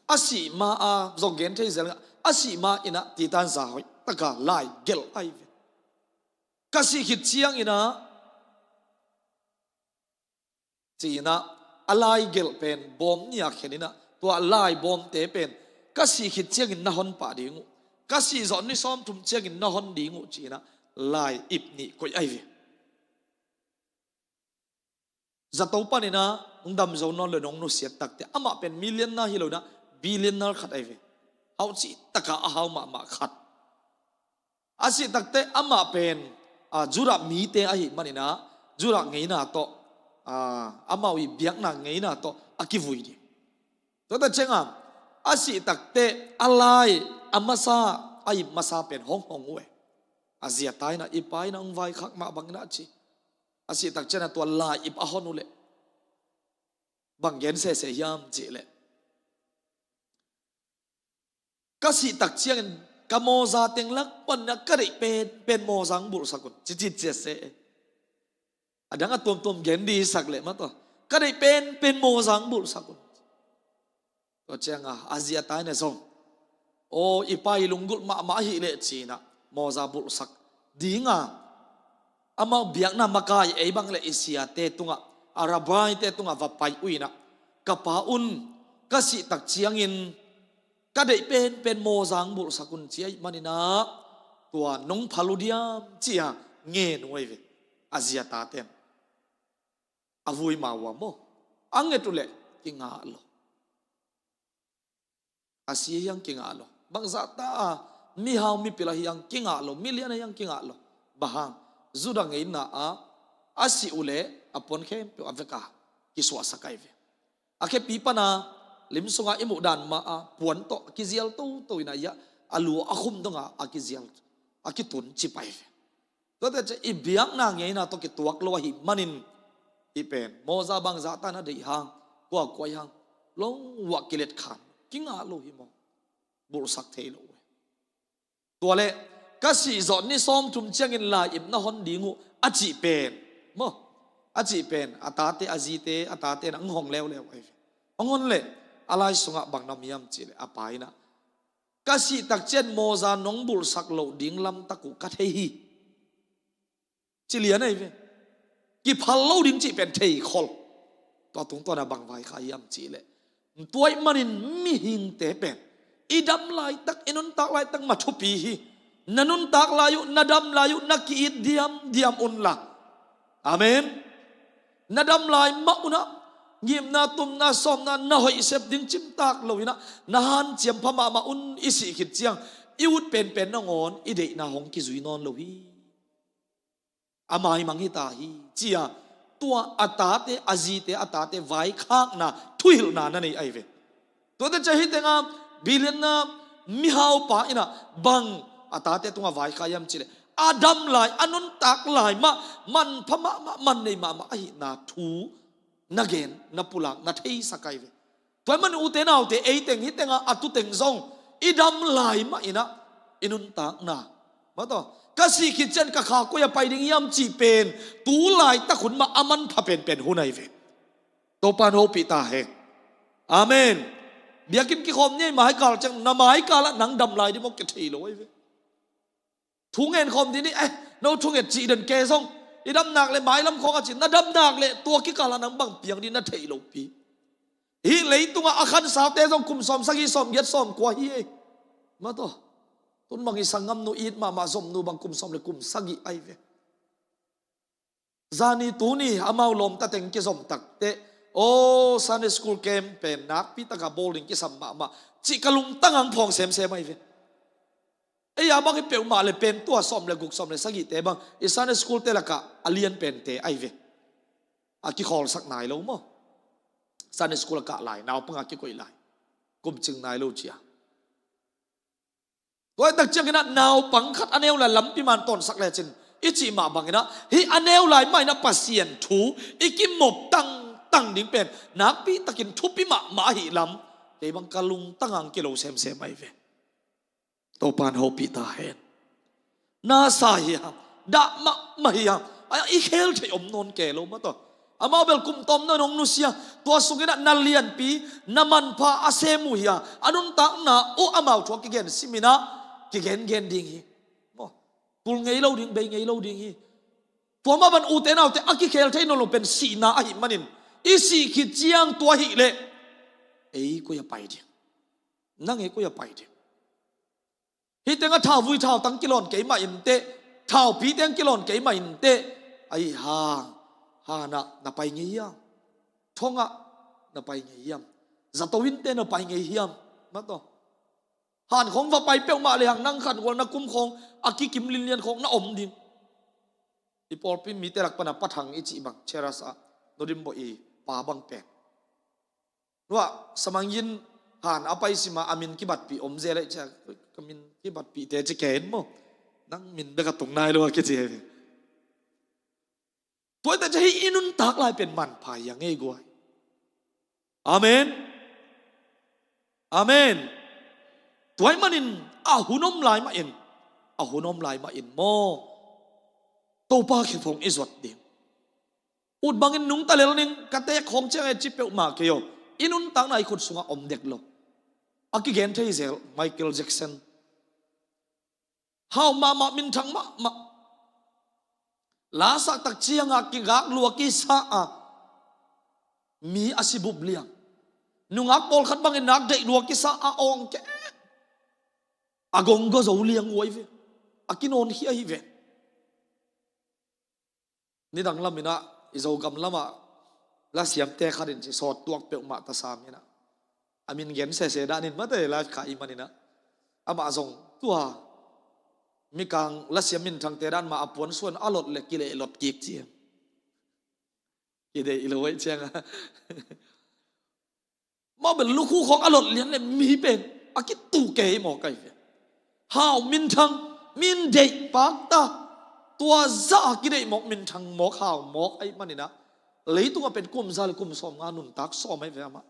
a sih ma-a, zong gen thei zel, a sih ma inah Titan za hoih taka lai gelh ahi ve. Ka sih khit cianginah ci-in ah, a lai gelh pen bawm nih a khen in ah, tua lai bawmte pen ka sih khit ciangin na hon pah ding uh, ka sih zawh ni sawmthum ciangin na hon ding uh ci-in ah, lai ip nih koih ahi ve. Zato panin ah hong dam zo nawn lo in hong nusiat takteh, amah pen millionaire hi lo in ah, billionaire khat ahi ve. Hau cih takin a hau mahmah khat. A sih takteh amah pen, a, Judah mite ahih manin ah, Judah ngeina tawh, a, amau ii biakna ngeina tawh a kivui ding. Tuate ciangin, a sih takteh a lai, a masa, a ip masa pen hong hong uh e. A zi a ta in ah, i pa in ah hong vaikhak mah bangin ah ci. A sih tak ciangin ah tua lai ip a hon uh leh, bang gen sese hiam cih leh, ka sih tak ciangin ka mawza teng lak panin ah ka deih penpen mawza hong bulhsak un, ci ci ciat sese. A dang a tuamtuam gen ding sak leh mah tawh, ka deih penpen mawza hong bulhsak un. Tua ciangin a zi a ta in ah zong, aw, i pa ii lunggulh mahmah ahih leh ci-in ah, mawza bulhsak ding a, amau biakna makai ei bang leh i siate tungah, a rabbi-te tungah va pai uh in ah, ka pa un, ka sih tak ciangin ka deih penpen mawza hong bulhsak un ci ahih manin ah, tua nong phal uh diam ci-a ngen uh ahi ve. A zi a tate'n a vui ma uh a maw, a nget uh leh kingah lo. A si ahi hang kingah lo. Bangzah ta a, mihau mipil ahi hang kingah lo, milian ahi hang kingah lo. Bang hang, Judah ngeina ah a sih uh leh a puan khempeuh a vek a kisuahsak ahi ve. A khepi pan a, lim sungah i muh dan mah a, puan tawh a kizial toto in ah, a lu a khum dong a, a kizial, a kitun cip ahi ve. Tuate ciang i biakna ngeina tawh kituak lo ahih manin, hih pen mawza bangzah ta in a deih hang, kua kua ahi hang, lungua kilet khan, kingah lo hi maw. Bulhsak thei lo uh e. Tua leh, ka sih zawh ni sawmthum ciangin lai ip na hon ding uh, a cih pen maw, a cih pen a tate, a zite, a tate'n ah hong hon leuleu ahi ve. Hong hon leh, a lai sungah bang na om hiam cih leh, a pa in ah, ka sih tak ciang mawza nong bulhsak loh ding lamtak uh ka thei hi, ci lian ahi ve. Kiphal lo ding cih pen thei khol. Tua tungtawn ah bang vaikhak hiam cih leh, tua ahih manin mihingte pen, i dam laitak, i nuntak laitak mah thupi hi. Na nuntak lai uh, na dam lai uh, na ki-it diamdiam un la. Amen. Na dam lai mah un ah, ngimna, tumna, sawmna na hoih sep ding cimtak lo in ah, na hanciam pha mahmah un, i sih khit ciang i ut penpen nangawn i deihna hong kizui nawn lo hi. A maimang hi ta hi, ci-a tua a tate, a zite, a tate vaikhakna, thuhilhna na nei ahi ve. Tuate ciang hih teng a, billionaire mihaupa in ah bang a tate tungah vaikhak hiam cih leh, a dam lai, a nuntak lai mah, manpha mahmah, man nei mahmah ahihna thu na gen, na pulak, na theisak ahi ve. Tua ahih manin ute naute, ei teng hih teng a, a tu teng zong, i dam lai mah in ah, i nuntakna, mah tawh, ka sih khit ciang ka kha koi ah pai ding hiam cih pen, tu laitak hun mah a manpha penpen hun ahi ve. Topa'n hopih ta hen. Amen. Biakinn kikhawm ni, i maikal ciang, na maikal ah nang dam lai ding maw, kia thei lo ahi ve. Thu ngen khawm ding ni, eh, no thunget cih den kei zong, i dam nak leh mailam khawng a ci, na dam nak leh tua kikal ah nang bang piang ding na theih lopi. Hih leitungah a khansaute zong kum sawmsagih, sawmgiat, sawmkua hi ei. Mah tawh, tun bang i sanggamnu it mahmah Zomnu bang kum sawm leh kum sagih ahi ve. Zani tuni amau lawmta teng kizom takteh, aw, Sunday school camp pen nakpi takin bawl ding kisam mahmah, cih ka lungtang ah hong phawng semsem ahi ve. Ei a bang hi peuhmah leh pen tua sawm leh guk, sawm leh sagihte bang, i Sunday school-te lakah a lian pente ahi ve. A kikhawlsak nai lo maw. Sunday school a kah lai, naupang a kikoih lai, kum cing nai lo ci-a. Tua hi tak ciangin ah naupang khat a neu lai lampi man tawnsak lecin, i cih mah bangin ah, hih a neu lai mah in ah Pasian thu i kimop tangtang ding pen nakpi takin thupi mahmah ahih lam, kei bang ka lungtang ah hong kilo semsem ahi ve. Topa'n hopih ta hen. Nasa hi hang, dah mahmah hi hang, a, i khel theih om nawn kei lo mah tawh. Amau bel kum tawm nawn hong nusia, tua sungin ah na lianpi, na manpha a sem uh hi a, a nuntakna uh amau thu a kigen simin ah kigengen ding hi. Maw, kul ngei lo ding, bei ngei lo ding hi. Tua mah bang ute naute a kikhel thei nawn lo pen sihna ahih manin, I sih khit ciang tua hi leh ei koi a pai ding? Nang ei koi a pai ding? Hih tengah thauvui thautang kilawn keimah inteh, thaupi teng kilawn keimah inteh, ahi hang, hanah na pai ngei hiam? Thongah na pai ngei hiam? Zato inteh na pai ngei hiam? Mah tawh. Han khawng va pai peuhmah lehang nang khat gual na kum khawng a kikim linlian khawng na om ding. I pawlpi mite lak pana Pa Thang i cih bang, Cheras ah, Nu Dim Bawh i pa bang pen. Nuah, Samangin han a pai sima a min kibatpih om zel eh cia, ka min kibatpihte ci ken maw. Nang min bek a tung nai lo a kici hi. Tuaite cia hih i nuntak lai pen manpha hi a ngei guai. Amen. Amen. Tuai manin a hun om lai mahin, a hun om lai mahin maw, Topa khe phawng i zuat ding. Ut bangin nungta lel ning, ka tek khawng ciang e ci peuhmah kei aw. I nuntakna i khut sungah om dek lo. A kigen thei zel Michael Jackson. Hau mahmah, minthang mahmah. Lasak tak ciangah kigak lua kisa a mi a si bup liang. Nungak pawlkhat bangin nak deih lua kisa a awng kek. A gonggaw zo liang uh ahi ve. A kinawnkhia hi ve. Nidang laminah i Zogam lamah lasiamte khatin ci sawt tuak peuhmah ta sam inah, a min gen sese danin mate live kha i maninah, amah zong tua mikang lasiam minthangte dan mah a puan suan a lot le kileh lot kik ciang kideih lo aih cianga. Mah bel lukhu khawng a lot lian le mi pen a kitu kei mawk ahi ve. Hau minthang, min deih pakta, tua zah a kideih mawk, minthang mawk, hau mawk ahi maninah, leitungah pen kum za le kum sawmnga nuntak sawm ahi ve amah.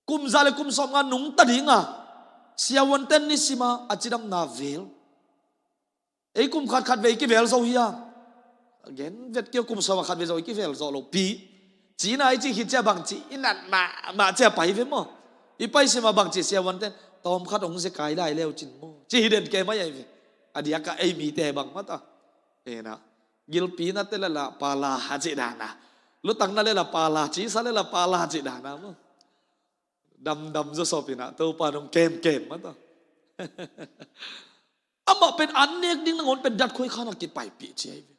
Kum za le kum sawmnga nungta dinga siavuanten nisima a cidamna vel. Ei kum khat khat vei kivel zo hi a. Gen vet kei kum sawm a khat vei zo i kivel zo lo pi. Cina i ci khit cia bangci i nat mahmah cia pai ve maw? I pai sima bangci siavuanten tawm khat hong zekai lai leu cin maw? Ci hi den kei mai ahi ve. A diaka ei mite bang mata. Ena. Gilpi na te lala pala ha ci dana. Lutang na lela pala, cisa lela pala ci dana maw? Damdam zo sawpinah Topa nong kemkem mata. Amah pen an nek ding nangawn pen datkhuai khanah kipaipih ci ahi ve.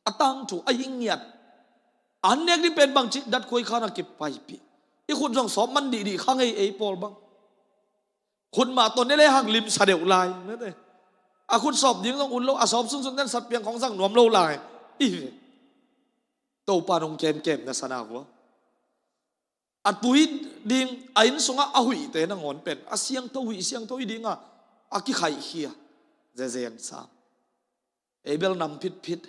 A tangthu a hi ngiat. An nek ding pen bangci datkhuai khanah kipaipih. I khut zong sawp man dihdih kha ngei ei pawl bang. Khut mah tawh ne le hang limsa deuh lai. A khut sawp ding zong ut lo, a sawp sunsun ten satpiang khawng zang nuam lo lai. I ve. Topa nong kemkem na sana vua. A tui ding, a inn sungah a huihte nangawn pen a siangtho huih siangtho hi dinga a kikhaihkhia. Zezen sam. Ei bel nam phitphit,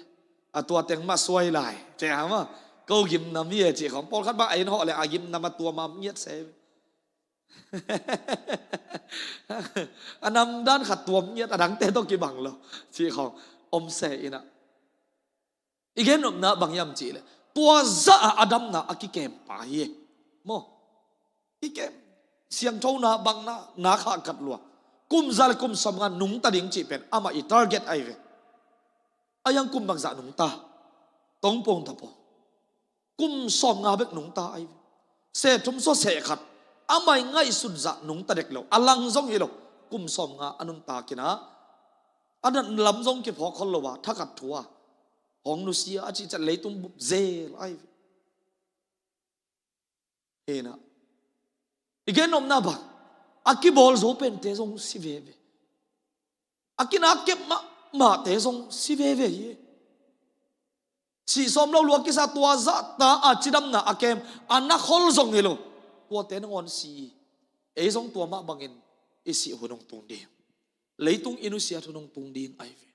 a tua teng mah suai lai. Ceh hama, ko gimnam hi e cih khawng pawlkhat bang a inn hawh le a gimnam a tua mah ngiat se. A nam dan khat tuam ngiat, a dangte tawh kibang lo cih khawng om se inah. I gen nopna bang hiam cihleh tua zah a damna a kikempa hi e. Maw? I kem siangthona bangna na khah kat lua. Kum za le kum sawmnga nungta ding cih pen amah i target ahi ve. A hiang kum bangzah nungta? Tongpong tapo. Kum sawmnga bek nungta ahi ve. Seh thum sua seh khat. Amah i ngaihsut zah nungta dek lo. A lang zong hi lo. Kum sawmnga a nunta kinah a nat lam zong kiphawk khol lo a, thakat thu a hong nusia a cihciat leitung bup zel ahi ve. Hinah i gen nopna bang, a kibawl zo pente zong si veve. A kinak kep mahmahte zong si veve hi. Sih sawm lo lua kisa tua zahta a cidamna a kem a na khol zong hi lo. Tuate nangawn si hi. Ei zong tua mah bangin i sih hun hong tung ding, leitung i nusiat hun hong tung ding ahi ve.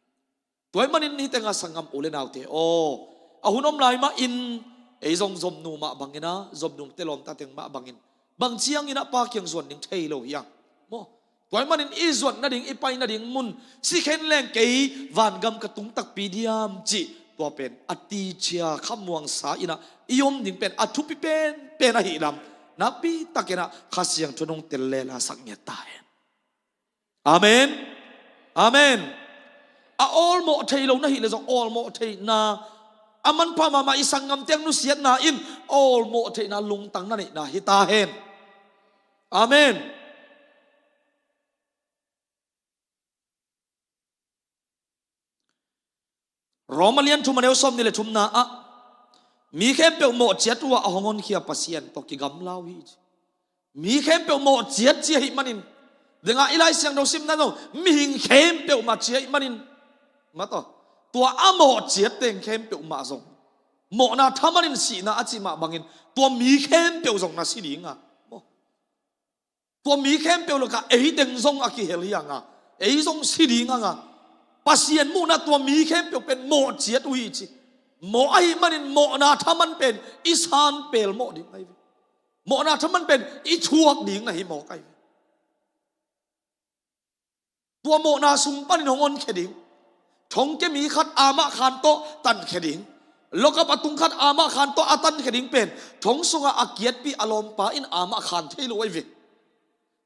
Tua ahih manin hih tengah sanggam u le naute aw, a hun om lai mahin ei zong zomnu mah bangin a, zomnu te lawmta teng mah bangin bang ciangin a Pa kiang zuan ding thei lo hiang maw? Tua ahih manin i zuat nading, i pai nading mun si khen leng kei, vangam ka tung takpi diam cih tua pen a ticia khamuangsa inah i om ding pen a thupi penpen ahih lam nakpi takinah Kha Siangtho nong tel lela sak ngiat ta hen. Amen. Amen. A awlmawh thei lo na hih leh zong awlmawh theihna A manpha mahmah i sanggamte nusiatna in awlmawh theihna lungtang na neihna hi ta hen. Amen. Roma lian thum a neu sawmnih le thumna ah mi khempeuh mawh ciat uh a hong honkhia Pasian tawh kigamla uh hi ci. Mi khempeuh mawh ciat ci ahih manin, dengah i Lai Siangtho simna zong mihing khempeuh mah ci ahih manin, mataw, tua a mawh ciat teng khempeuh mah zong mawhna thaman in sihna a cih mah bangin tua mi khempeuh zong na si ding a, maw? Tua mi khempeuh lakah ei teng zong a kihel hi hang a, ei zong si ding hang a, Pasian muhna tua mi khempeuh pen mawh ciat uh hi ci. Mawh ahih manin mawhna thaman pen i san pelmawh ding ahi ve. Mawhna thaman pen i thuak ding na hi mawk ahi ve. Tua mawhna sung panin hong honkhia ding. Thongkia mi khat amah khan tawh tankhia ding. Lokap a tung khat amah khan tawh a tankhia ding pen thong sungah a kiatpih a lawmpa in amah khan thei lo ahi ve.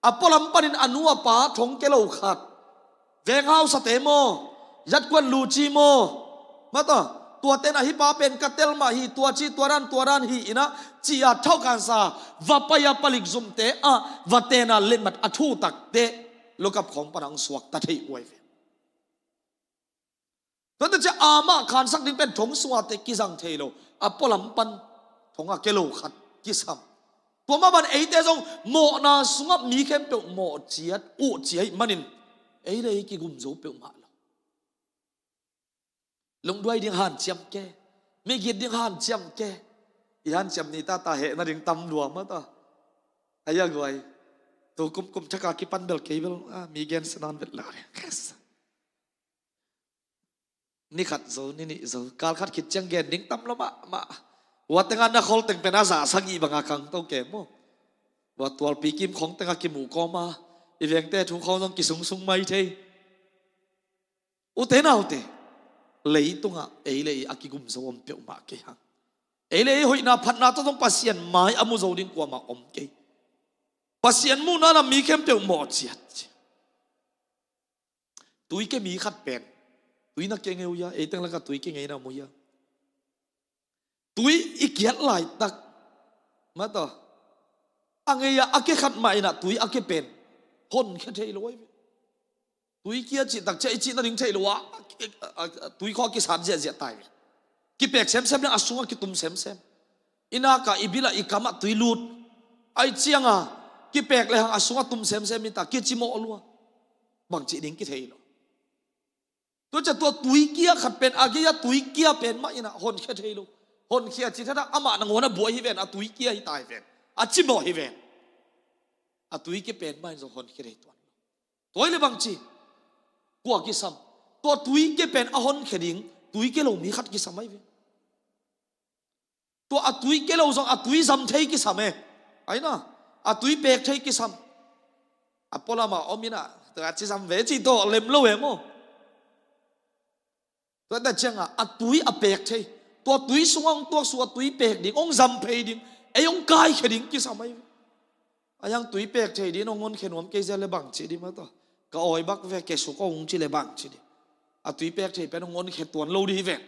A pualam panin a nu a pa thongkia lo khat, veng hausate maw, yatkuan luci maw, mata, tuate in a hih pa pen ka tel mah hi, tua ci, tua dan, tua dan hi in a, ci-a thauhkansa va pai a palik zumte ah va tena letmat a thutakte lokap khawng pan a hong suakta thei uh ahi ve. Tuate ciang amah khansak ding pen thong sungah teh kizang thei lo, a pualam pan thong a kia lo khat kisam. Tua mah bang eite zong mawhna sungah mi khempeuh mawh ciat uh ci ahih manin ei le ei kigum zo peuhmah lo. Lungduai ding hanciam ke, migit ding hanciam ke. I hanciam ni tata hehna ding tam lua mata. Ai a guai, tu kum kum thak a kipan bel kei bel, ah, mi gen sa nan vet lo ding. Ni khat zo, ni nih zo, kal khat khit ciang gen ding tam lo mahmah. Ua tengah na khol teng pen a za sagih banga kang to ke maw. Ua tualpi kim khawng tengah kimuh kawma i vengte thu khawng zong kisungsung mai thei. Ute naute, leitungah ei le ei a kigum zo om peuhmah kei hang. Ei le ei hoihna phatna tawh zong Pasian mai a mu zo ding kuamah om kei. Pasian muhna lam mi khempeuh mawh ciat ci. Tui kia mi khat pen, tui na kia ngei uh hia, ei teng lakah tui kia ngei na mu hia? Tui i kiat laitak, mata, a ngei a, a kia khat mah in a tui a kia pen honkhia thei lo ahi ve. Tui kia cih tak ciang i cih nading thei lo a, a, a, a, tui khawng a kisat ziahziah ta hi ve. Kipek semsem le a sungah kitum semsem. I nak ah, i bil ah, i kam ah tui lut. Ahih ciangin kipek lehang a sungah tum semsem hi ta, kicimawh lua. Bangci ding kithei lo. Tua ciang tua tui kia khat pen, a gei a tui kia pen mah in a honkhia thei lo. Honkhia cih thadah amah nangawn a buai hi ven, a tui kia hi ta hi ven, a cimawh hi ven. A tui kia pen mah in zong honkhia thei tuan lo. Tua hi leh bangci, kua kisam? Tua tui kia pen a honkhia ding tui kia lo mi khat kisam ahi ve. Tua a tui kia lo zong a tui zam thei kisam e. Ahi na, a tui pek thei kisam. A pualam ah om in a, tua a ci zam ve cih tawh lem lo e maw. Tua ta ciangin a tui a pek thei, tua tui sungah hong tuaksuk a tui pek ding, hong zam phei ding, ei hong kaikhia ding kisam ahi ve. A hiang tui pek thei ding hong honkhia nuam kei zia le bangci ding mata. Ka awi bak ve, ke suk aw hong ci le bangci ding. A tui pek thei pen hong honkhia tuan lo ding hi ven.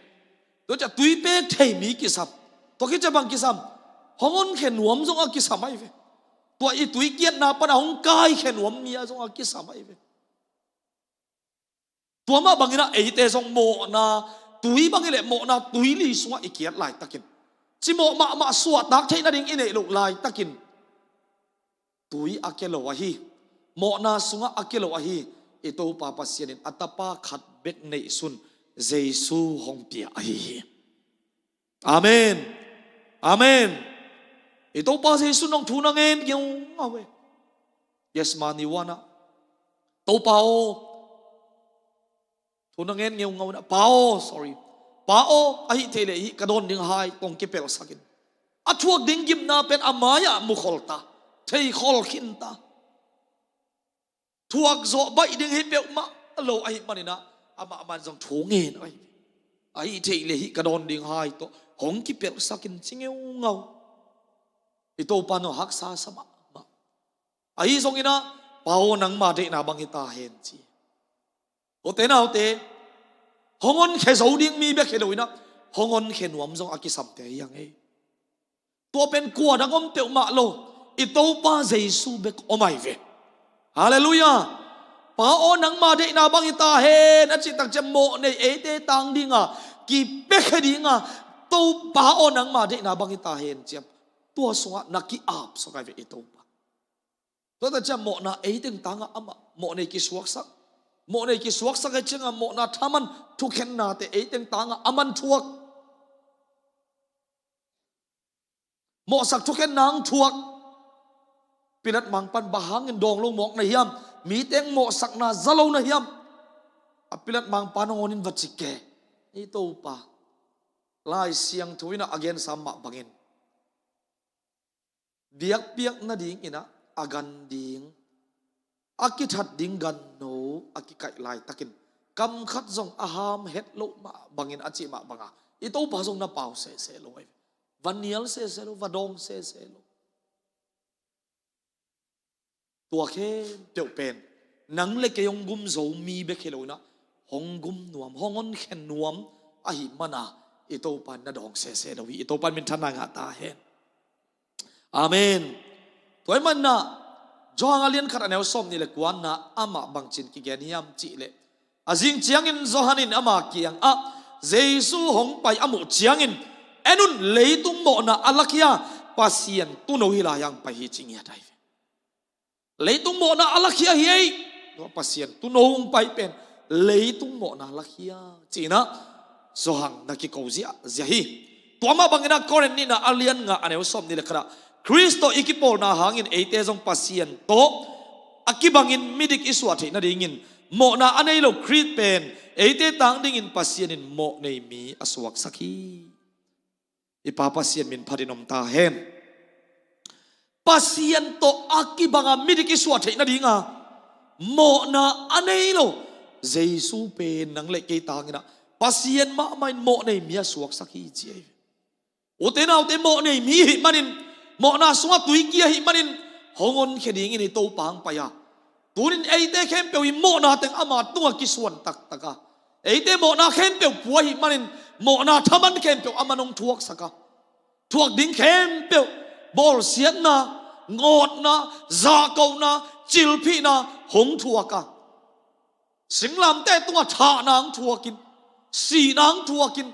Tua ciang tui pek thei mi kisam. Tua khit ciang bang kisam? Hong honkhia nuam zong a kisam ahi ve. Tua i tui kiatna pan a hong kaikhia nuam mi ah zong a kisam ahi ve. Tua mah bangin a eite zong mawhna tui bang hi leh mawhna tuili sungah i kiat laitakin, cimawh mahmah suahtak theih nading i neih loh laitakin, tui a kia lo ahi, mawhna sungah a kia lo ahi, i Topa Pasian in a Tapa khat bek neihsun Jesu hong pia ahi hi. Amen. Amen. I Topa Jesu in hong thu na ngen ngeungau e. Gethsemane huan ah, Topa aw, thu na ngen ngeungau in a, Pa aw, sorry, Pa aw, ahih theih leh hih ka dawn ding hai tawh hong kipelhsak in. A thuak ding gimna pen a mai-ah mukhol ta, theikhol khin ta. Thuak zawh baih ding hi peuhmah lo ahih manin a, amah man zong thu ngen ahi. Ahih theih leh hih ka dawn ding hai tawh hong kipelhsak in ci ngeungau. I Topa in hong haksa sa mahmah. Ahi zongin a, Pa aw, nangma deihna bang hi ta hen ci. Ute naute, hong honkhia zo ding mi bek hi lo in a, Hong honkhia nuam zong a kisamte hi hang ei. Tua pen kua dang om peuhmah lo, i Topa Jesu bek om ahi ve. Halleluiah. Pa aw, nangma deihna bang hi ta hen a cih tak ciang mawh nei eite tang dinga kipiakhia dinga, Topa aw, nangma deihna bang hi ta hen ciang tua sungah na ki-ap suak ahi ve i Topa. Tua tak ciang mawhna eiteng tangah amah mawh nei kisuaksak. Mawh nei kisuaksak ahi ciangah mawhna thaman thukhennate eiteng tangah aman thuak. Mawhsak thukhenna hong thuak. Pilat mangpan bang hangin dawng lo mawk na hiam? Mite hong mawhsakna za lo na hiam? A Pilat mangpan hong onin va ci kei. I Topa, Lai Siangtho in a gensa mah bangin, biakpiak nadingin a gan ding, a kithat ding ganno a kikaih laitakin kam khat zong a ham het loh mah bangin a cih mah banga i Topa zong na pau sese lo ahi. Va nial sese lo, va dawng sese lo. Tua khempeuh pen nang le kei hong gum zo mi bek hi lo in a, hong gum nuam, hong honkhia nuam ahih mana i Topa in na dawng sese lo hi. I Topa in minthanna ngah ta hen. Amen. Tua ahih manin a Johan a lian khat a neu sawmnih le kuana amah bangci-in kigen hiam cih leh, a zing ciangin Johan in ama kiangah, Jesu hong pai a muh ciangin, "En un, leitung mawhna a lakhia Pasian tuuno hi lai-a hong pai hi," ci ngiat ahi ve. Leitung mawhna a lakhia hi ei. Tua Pasian tuuno hong pai pen leitung mawhna a lakhia ci-in a Johan na kiko ziahziah hi. Tua mah bangin a Korin nihna a lian nga a neu sawmnih le khat ah, Khrist tawh i kipawlna hangin eite zong Pasian tawh a kibangin midik i suah theih nadingin mawhna a nei lo Khrist pen eite tang dingin Pasian in mawh nei mi a suaksak hi. I Pa Pasian min phatin om ta hen. Pasian tawh a kibanga midik i suah theih nadinga mawhna a nei lo Jesu pen nang le kei tangin a Pasian mahmah in mawh nei mi a suaksak hi ci ahi ve. Ute naute, mawh nei mi ahih manin, mawhna sungah tuikia ahih manin hong honkhia dingin i Topa hong pai a, tunin eite khempeuh i mawhna teng ama tungah kisuan taktak a, eite mawhna khempeuh pua ahih manin mawhna thaman khempeuh aman hong thuaksak a, thuak ding khempeuh, bawlsiatna, ngawtna, zahkona, cilphihna hong thuak a, singlamteh tungah thahna hong thuakin, sihna hong thuakin,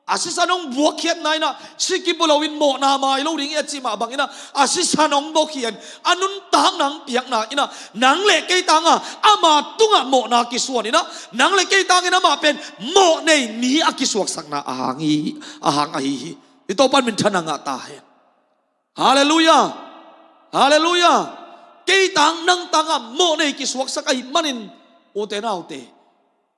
a sisan hong buakkhiatna in a, si kibu loin mawhna mai lo ding hi a cih mah bangin a, a sisan hong buakkhia in, a nuntakna hong piakna in a, nang le kei tanga ama tungah mawhna kisuan in a, nang le kei tangin amah pen mawh nei mi a kisuaksakna a hang hi, a hang ahi hi. I Topa in minthanna ngah ta hen. Halleluiah. Halleluiah. Kei tang nang tanga mawh nei kisuaksak ahih manin, ute naute,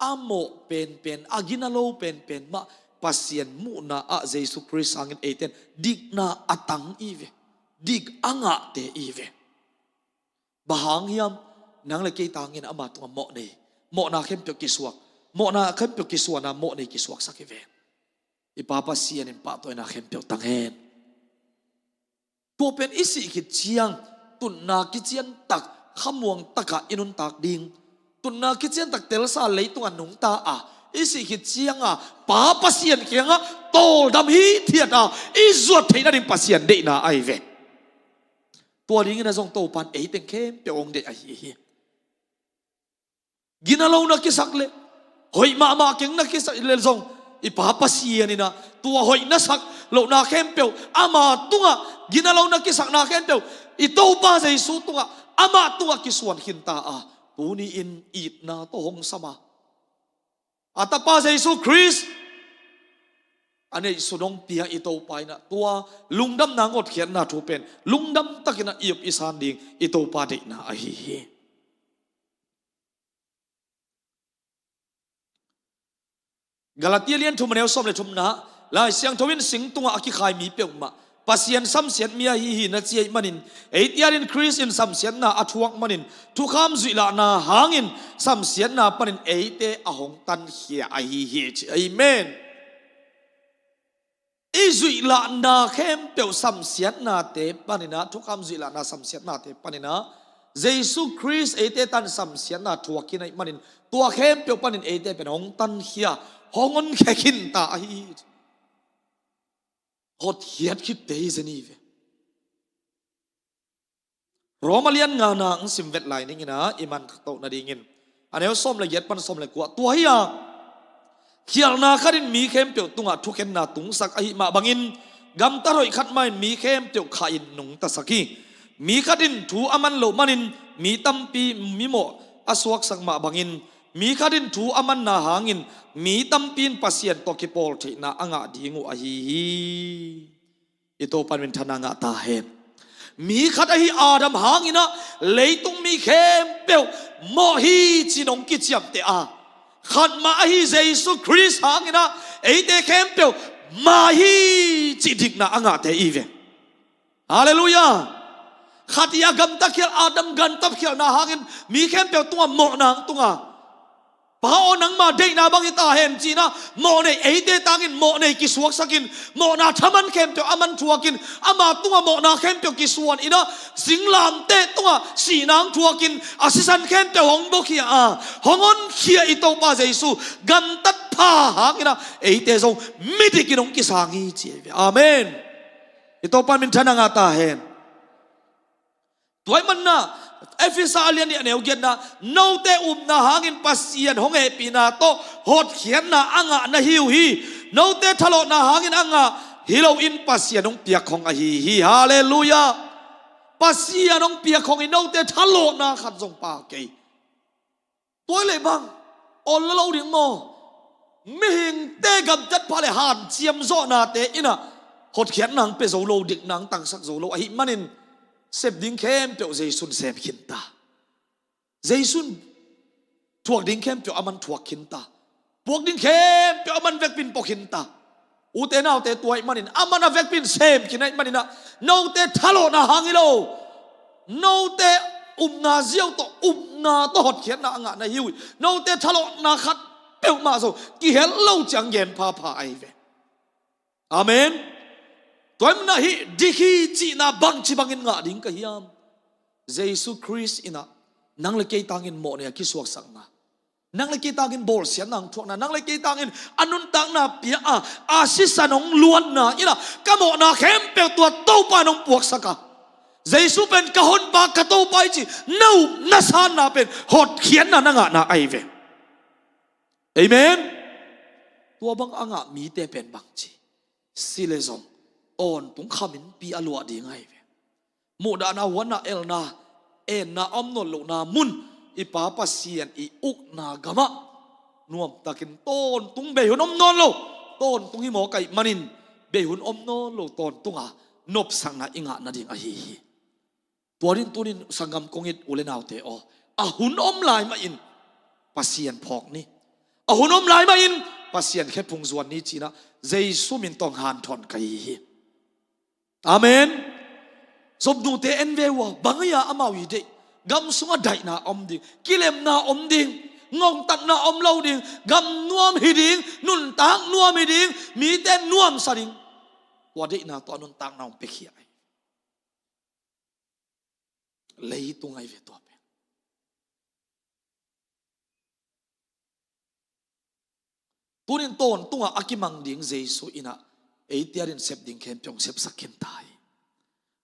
a mawh penpen, a gina lo penpen mah Pasian muhna ah Jesu Khrist hangin eite in dikna a tang hi ve. Dik a ngahte hi ve. Bang hang hiam? Nang le kei tangin ama tungah mawh nei, mawhna khempeuh kisuak, mawhna khempeuh kisuan a mawh nei kisuaksak hi ve. I Pa Pasian in pahtawina khempeuh tang hen. Tua pen i sih khit ciang tunna kician tak, khamuang takah i nuntak ding. Tunna kician tak telsa leitungah nungta a, i sih khit cianga Pa Pasian kiangah tawldam hithiat a i zuat theih nading Pasian deihna ahi ve. Tua dingin a zong Topa in ei teng khempeuh hong deih ahi hi. Gina lo na kisak le, hoih mahmah keng na kisak le zong, i Pa Pasian in a tua hoih na sak lohna khempeuh, ama tungah gina lo na kisakna khempeuh, i Topa Jesu tungah, amah tungah kisuan khinta a, tuni-in itna tawh hong sam a, a Tapa Jesu Khrist a neihsun hong pia i Topa in a, tua lungdamna ngawtkhiatna thu pen lungdam takin a i up i san ding i Topa deihna ahi hi. Galatia lian thum a neu sawm le thumna, Lai Siangtho in sing tungah a kikhai mi peuhmah Pasian samsiat mi ahi hi na ci ahih manin, eite adingin Khrist in samsiatna a thuak manin, thukham zuihlahna hangin samsiatna panin eite a hong tankhia ahi hi ci. Amen. I zuihlahna khempeuh samsiatnate panin a, thukham zuihlahna samsiatnate panin a, Jesu Khrist eite tan samsiatna thuak khin ahih manin, tua khempeuh panin eite pen hong tankhia, hong honkhia khinta ahi hi. hotkhiat khitte hi zen hi ve. Roma lian ngana ang sim vet lai ning ina i man khaktoh nadingin a neu sawm le giat pan sawm le kua tua hi a, khialhna khat in mi khempeuh tungah thukhenna tungsak ahi mah bangin gamtat hoih khat mah in mi khempeuh khah in nungtasak hi. Mi khat in thu a man loh manin mi tampi mimawh a suaksak mah bangin mi khat in thu a manna hangin mi tampi in Pasian tawh kipawl theihna a ngah ding uh ahi hi. I Topa min thana ngah ta hen. Mi khat ahi Adam hangin ah leitung mi khempeuh mawh hi ci-in hong kiciamteh a, khat mah ahi Jesu Khrist hangin ah eite khempeuh mai hi cih dikna a ngahte i ve. Halleluiah. Khat i a gamta khial Adam gamtat khialhna hangin mi khempeuh tungah mawhna hong tung a, Pa aw, nangma deihna bang hi ta hen ci-in ah mawhnei eite tangin mawhnei kisuaksakin mawhna thaman khempeuh a man thuakin ama tungah mawhna khempeuh kisuan in ah singlamteh tungah sihna hong thuakin a sisan khempeuh hong bawkhia a hong honkhia i Topa Jesu gamtat pha hangin ah eite zong midikin hong kisang hi ci hi ve. Amen. I Topa min thana ngah ta hen. Tua ahih manin ah Efesa a lian nih a neu giatna, note upna hangin Pasian hong hehpihna tawh hotkhiatna a ngah na hi uh hi. Note thalawhna hangin a ngah hi loin Pasian hong piakkhong ahi hi. Halleluiah. Pasian hong piakkhong hi, note thalawhna khat zong pha kei. Tua leh bang awl lo ding maw? Mihingte gamtat pha le hanciam zawhnate in ah hotkhiatna hong pia zo lo, dikna hong tangsak zo lo ahih manin sep ding khempeuh Jesu in sem khin ta. Jesu in thuak ding khempeuh a man thuak khin ta. Puak ding khempeuh a man vekpi in pua khin ta. Ute naute, tua ahih manin a man a vekpi in sem khin ahih manin ah note thalawhna hang hi lo, note upna ziau tawh, upna tawh hotkhiatna a ngah na hi uh hi. Note thalawhna khat peuhmah zong kihel lo ci-in gen phapha ahi ve. Amen. Tua ahih manin ah hih dik hi cihna bangci bangin ngah ding ka hiam? Jesu Khrist in ah nang le kei tangin mawhnei a kisuaksakna, nang le kei tangin bawlsiatna hong thuakna, nang le kei tangin a nuntakna pia a, a sisan hong luanna in ah ka mawhna khempeuh tua Topa in hong puaksak a, Jesu pen ka honpa, ka Topa hi ci na up na sanna pen hotkhiatna na ngahna ahi ve. Amen. Tua bang a ngah mite pen bangci, si leh zong tawntung khaminpi a luah ding ahi ve. Muhdahna, huatna, elna, enna a om nawn lohna mun, i Pa Pasian i ukna gamah nuamtakin tawntung bei hun om nawn lo, tawntung hi mawk ahih manin bei hun om nawn lo tawntunga nopsakna i ngah nading ahi hi. Tua ding tunin sanggam kong it u le naute aw, a hun om lai mahin Pasian phawk ni. A hun om lai mahin Pasian khephung zuan ni ci-in ah Jesu min tawh hanthawn ka hi hi. Amen. Zopnute en ve uh a, bang a amau i deih? Gam sungah daihna om ding, kilemna om ding, ngongtatna om lo ding, gam nuam hi ding, nuntak nuam hi ding, mite nuamsa ding. Tua deihna tawh a nuntakna hong piakhia hi. Leitung ahi ve tua pen. Tunin tawntungah a kimang ding Jesu in ah eite adingin sep ding khempeuh hong sepsak khin ta hi.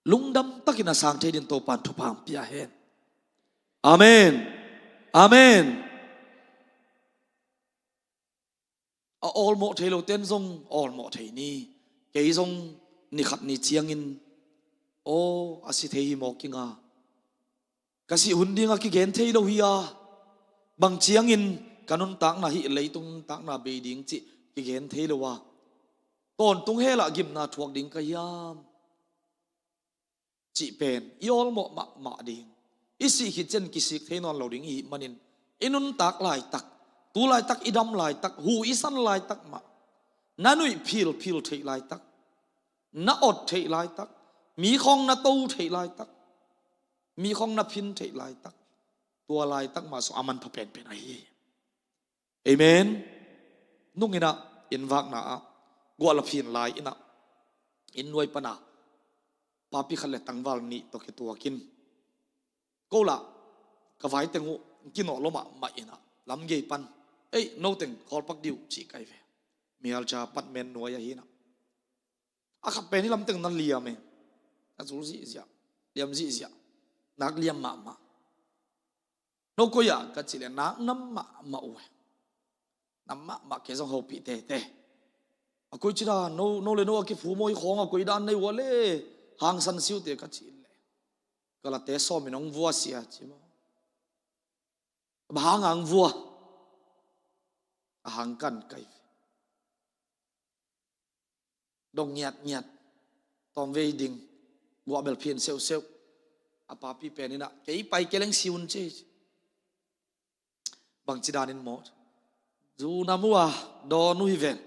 Lungdam takin a sang thei dingin Topa'n thupha hong pia hen. Amen. Amen. A awlmawh thei lote'n zong awlmawh thei ni. Kei zong ni khat ni ciangin, aw, a si thei hi mawk ing a, ka sih hun ding a kigen thei lo hi a, bang ciangin ka nuntakna, hih leitung nuntakna bei ding cih kigen thei lo a, tawntung hell ah gimna thuak ding ka hiam cih pen i awlmawh mahmah ding. I sih khit ciang kisik thei nawn lo ding i hih manin, i nuntak laitak, tu laitak, i dam laitak, hu i san laitak mah, na nuih philphil theih laitak, na awt theih laitak, mi khawng na to theih laitak, mi khawng na phin theih laitak, tua laitak mah sung a manpha penpen ahi hi. Amen. Nung in ah, inn vakna ah, guah la phin lai in ah, inn nuai pan a papi khat le tangval nih tawh kituakin, ko lah ka vaiteng uh kinawh lua mahmah in ah, lamgei pan, "Ei, no teng khawl pak dih uh," ci ka hi ve. Mialcha apartment nuai ahi in ah, A khat pen hih lamteng na liam e. Na zul zihziah, liam zihziah. Nak liam mahmah. No koi ah ka cih leh nak nam mahmah uh e. Nam mahmah kei zong hopih tete. A koi ci dan, no, no le no a kiphu maw, hih khawng a koi dan nei uh a le hangsan si uh teh ka cih leh, kalate sawm in hong vua sia ci maw. Bang hang hong vua? A hang kan kai ve. Dong ngiatngiat. Tawmvei ding. Guah bel phin seuhseuh. A papi pen in ah, kei pai kei leng si un ci. Bangci danin maw? Zu nam uh a, dawn uh hi ven.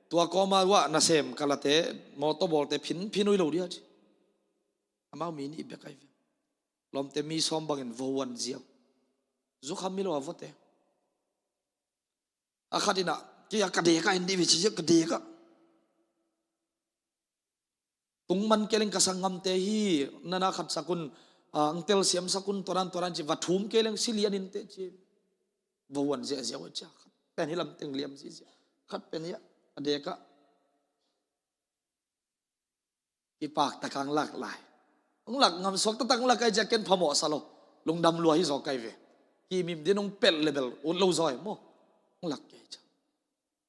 Tua kawma uh ah nasem kalate, mawtaw bawlte phinphin uh hi lo dia ci. Amau mi nih bek ahi ve. Lawmte mi sawm bangin vahuan ziau. Zukham hi lo a vawte. A khat in ah, kei a ka dek ah en dih ve ci ziau, ka dek ah. Tung man kei leng ka sanggamte hi, nana khat sak un, ah, ang telsiam sak un, tua dan tua dan ci, va thum kei leng si lian in teh ci. Vahuan ziahziah uh a ci a khat. Pen hih lamteng liam ziahziah. Khat pen hih a dek ah. Kipak tak hong lak lai. Hong lak ngam suak taktak hong lak ai ci a ken phamawh sa lo. Lungdam lua hi zaw kai ve. Kimim din hong pelh le bel ut lo zaw e maw. Hong lak kei ci a.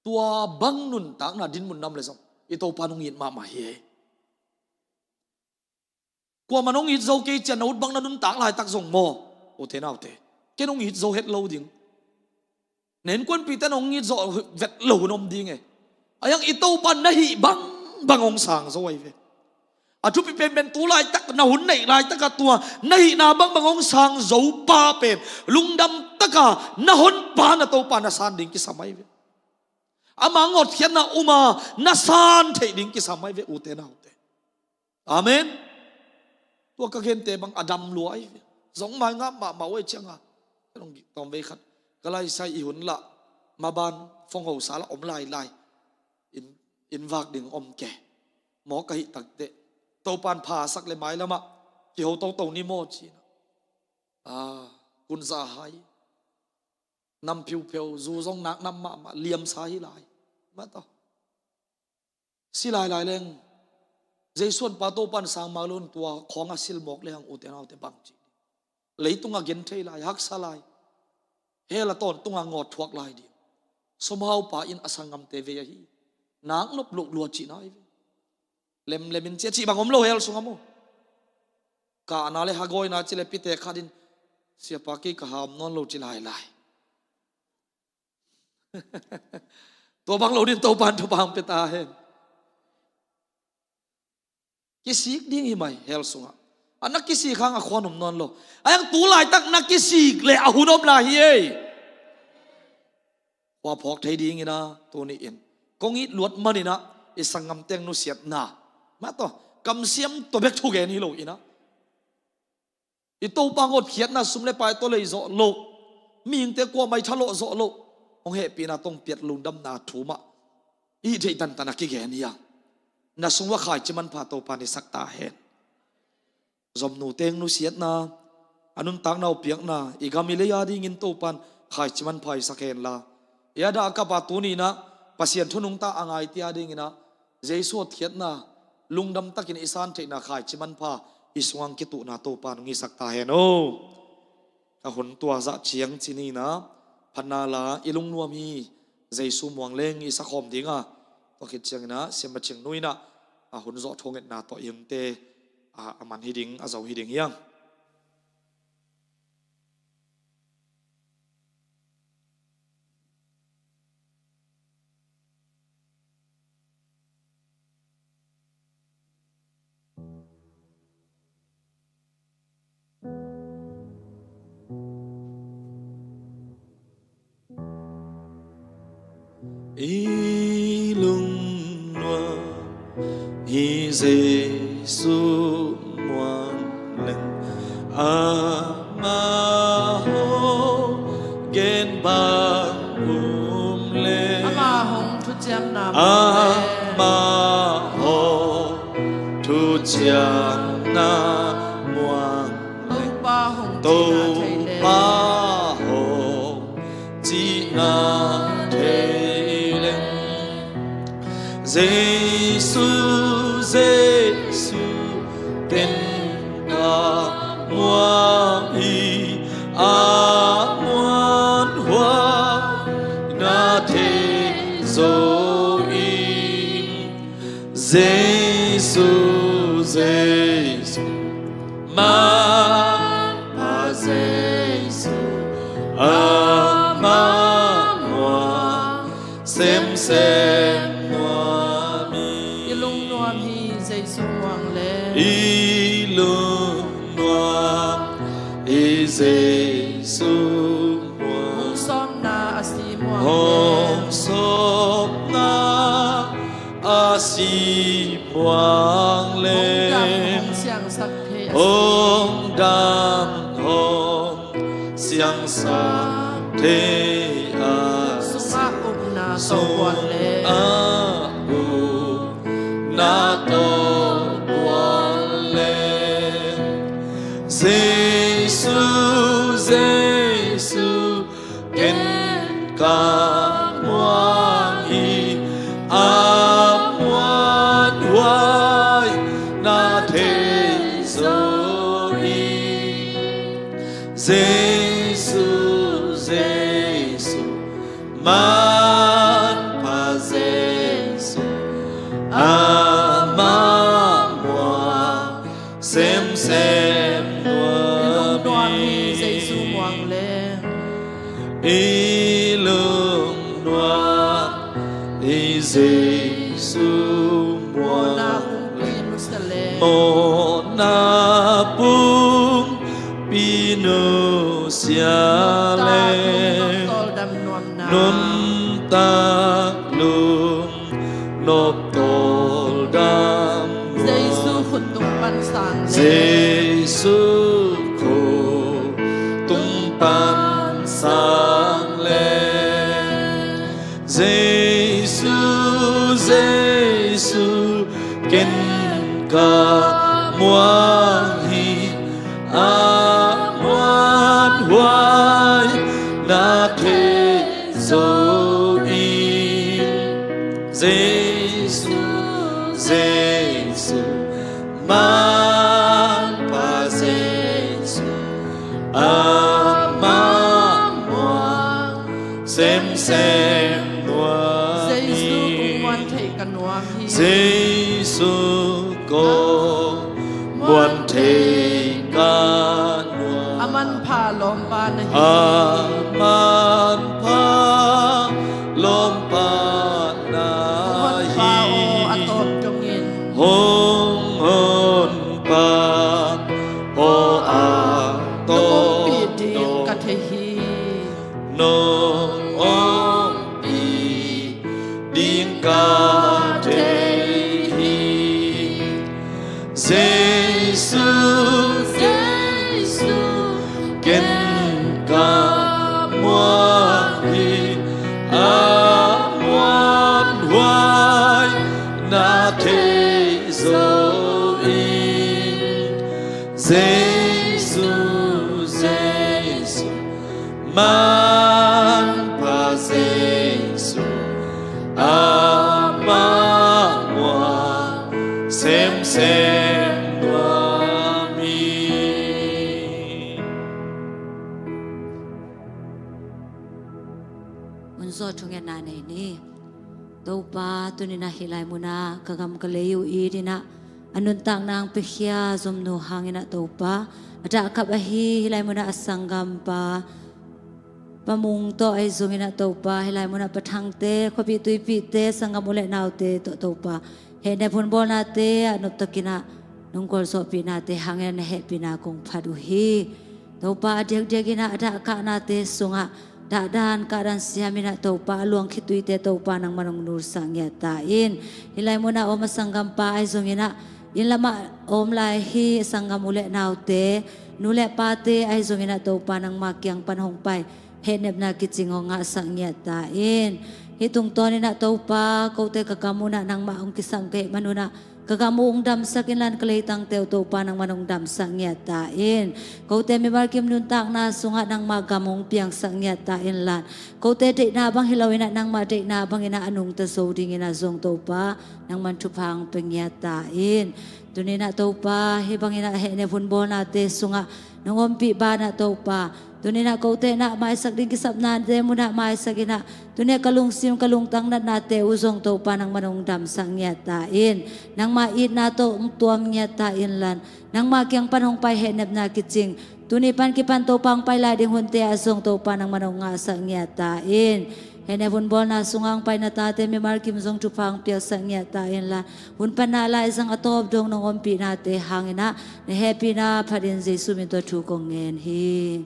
Tua bang nuntakna dinmun nam le zong i Topa nong it mahmah hi e. Kuamah nong it zo kei ci a na ut bang na nuntak laitak zong maw? Ute naute, ken hong it zo het lo ding. Na innkuanpihte na hong it zo vet lo hun om ding e. A hiang i Topa na hih bangbang hong sang zo ahi ve. A thupi penpen tu laitak na hun neih laitak a tua na hihna bangbang hong sang zo pa pen lungdam taka na honpa na Topa na san ding kisam ahi ve. Ama hotkhiatna um a na san theih ding kisam ahi ve ute naute. Amen. Tua ka gente bang a dam lua ahi ve. Zong mai ngam mahmah uh ahi cianga. Ka dong tawmvei khat ka laisai i hun lah maban fongho sa lah om lailai. In, in vak ding om ke. Maw ka hih takteh Topan phasak le mailamah kiho toto ni maw cina. Ah, kunza hai. Nam phiupheu, zu zong nak nam mahmah, liamsa hi lai. Mah tawh. Si lailai leng. Jesuh honpa Topan sang mak lo in tua khawng a silmawk le hang ute naute bang ci. Leitung a gen thei lai, haksa lai. Hell a tawntung a ngawt thuak lai ding. Sumhaupa in a sanggamte vei ahi. Nak nop loh lua cihna ahi ve. Lemlem in cia cih bang om lo hell sungah maw. Kahna le hagawina ci le pite khat in siapa kei ka ha om nawn lo ci lailai. Tua bang lo din Topan thupha hong pia ta hen. Kisik ding hi mai hell sungah. A na kisik hang a khuan om nawn lo. A hiang tu laitak na kisik le a hun om lai hi ei. Khua phawk thei dingin a tuni in kong it luat manin a i sanggamteng nusiatna mah tawh kamsiam tua bek thugen hi lo in a i Topa hotkhiatna sum le pai tawh lei zawh loh, mihingte kuamah i thalawh zawh loh, hong hehpihna tawh hong piat lungdamna thu mah i theih tantan a kigen hi a, na sung uah khaici manpha Topa in i sak ta hen. Zomnu teng nusiatna, a nuntakna uh piakna, i gam i lei a dingin Topan khaici manpha i sak hen la. I a dah a kapa tuni in a Pasian thu nungta a ngaite a dingin a Jesuh hotkhiatna lungdam takin i san theihna khaici manpha i sungah kituhna Topan hong i sak ta hen aw. Ka hun tua zah ciang ci ni in a phatna la i lungnuam hi. Jesuh muang leng i sakhawm ding a, tua khit ciangin a siamah cingnu in a a hun zawh thungetna tawh i hungte a, a man hi ding, a zo hi ding hiang. I lungnuam hi Jesuh muang leng, amah hong gen bang um leng, amah hong thuciamna muang leng, amah hong thuciamna muang leng, Topa hong cihna thei leng, Topa hong cihna thei leng, Jesuh Jesu, Jesu, manpha Jesu, amah muang semsem nuam hi. I lungnuam hi Jesu muang leh. I lungnuam hi Jesu muang. Hong sawmna a si muang leh. Hong sawmna a si muang leh. Hong dam hong siangsak thei a si. Hong dam hong siangsak thei a si. Sungah upna tawh buan leh. Sungah upna tawh buan leh. Jesu, Jesu, ken ka muang hi, a muanhuai na thei zo hi. Jesu, Jesu, manpha Jesu, amah muang semsem nuam hi. I lungnuam hi Jesu muang leh. I lungnuam hi Jesu muang leh. Mawhna pumpi nusia leh. Mawhna pumpi nusia leh. Nuntak lung nop tawldam nuamna. Nuntak lung nop tawldam nuam. Jesu khut tung pan sang leh. Jesu khut tung pan sang leh. Jesu, Jesu, ken ka muang hi, a muanhuai na thei zo hi. Jesu, Jesu, manpha Jesu, amah muang semsem nuam hi. Jesu kong muan thei ka nuam hi. Jesu kong muan thei ka nuam. A manpha lawmpa na hi. A manpha lawmpa na hi. Hong honpa aw a tawp dongin. Hong honpa aw a tawp dongin. Nong ompih ding ka thei hi. Nong ompih ding ka thei hi. Jesu, Jesu, ken ka muang hi, a muanhuai na thei zo hi. Jesu, Jesu, manpha Jesu, amah muang semsem nuam hi. Mun zawh thungetna nei ni. Topa, tuni-in ah hih lai munah ka gam ka lei uh it in ah a nuntakna hong piakhia Zomnu hangin ah Topa, a dahkap ahi hih lai munah a sanggampa Pa Mung tawh ahi zongin ah Topa, hih lai munah Pa Thangte, khuapih tuipihte, sanggam u le naute tawh Topa, hehnep hunbawlnate ah noptakin ah nong gualzawhpihnate hangin ah na hehpihna kong phat uh hi. Topa, a diakdiakin ah a dahkahnate sungah dahdan kahdan siamin ah Topa, a luang khituite Topa nangman hong nulsak ngiat ta in. Hih lai munah a om a sanggampa ahi zongin ah inn lamah a om lai hi a sanggam u le naute, nu le pate ahi zongin ah Topa nangma kiang pan hong pai hehnepna kicing hong ngahsak ngiat ta in. Hih tungtawnin ah Topa, kote ka gam un ah nangmah hong kisam ka hih manun ah ka gam uh hong damsak inla, ka leitangte uh Topa nangman hong damsak ngiat ta in. Kote mimal kim nuntakna sungah nangma gam hong piangsak ngiat ta inla, kote deihna bang hi loin ah nangma deihna bangin ah a nungta zo dingin ah zong Topa nangman thupha hong pia ngiat ta in. Tuni-in ah Topa, hih bangin ah hehnep hunbawlnate sungah nong ompih banah Topa, tuni-in ah kote in ah maisak ding kisapnate munah maisak in ah, tuni-in ah ka lungsim ka lungtang natnate uh zong Topa nangman hong damsak ngiat ta in, nangma itna tawh hong tuam ngiat ta inla, nangma kiang pan hong pai hehnepna kicing, tuni pan kipan Topa hong pai lai ding hunte ah zong Topa nangman hong ngahsak ngiat ta in. Hehnep hun bawlna sungah hong pai na tate mimal kim zong thupha hong piaksak ngiat ta inla, hun panna laizang a tawp dong nong ompihnate hangin ah na hehpihna phatin Jesu min tawh thu kong ngen hi.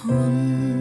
Hun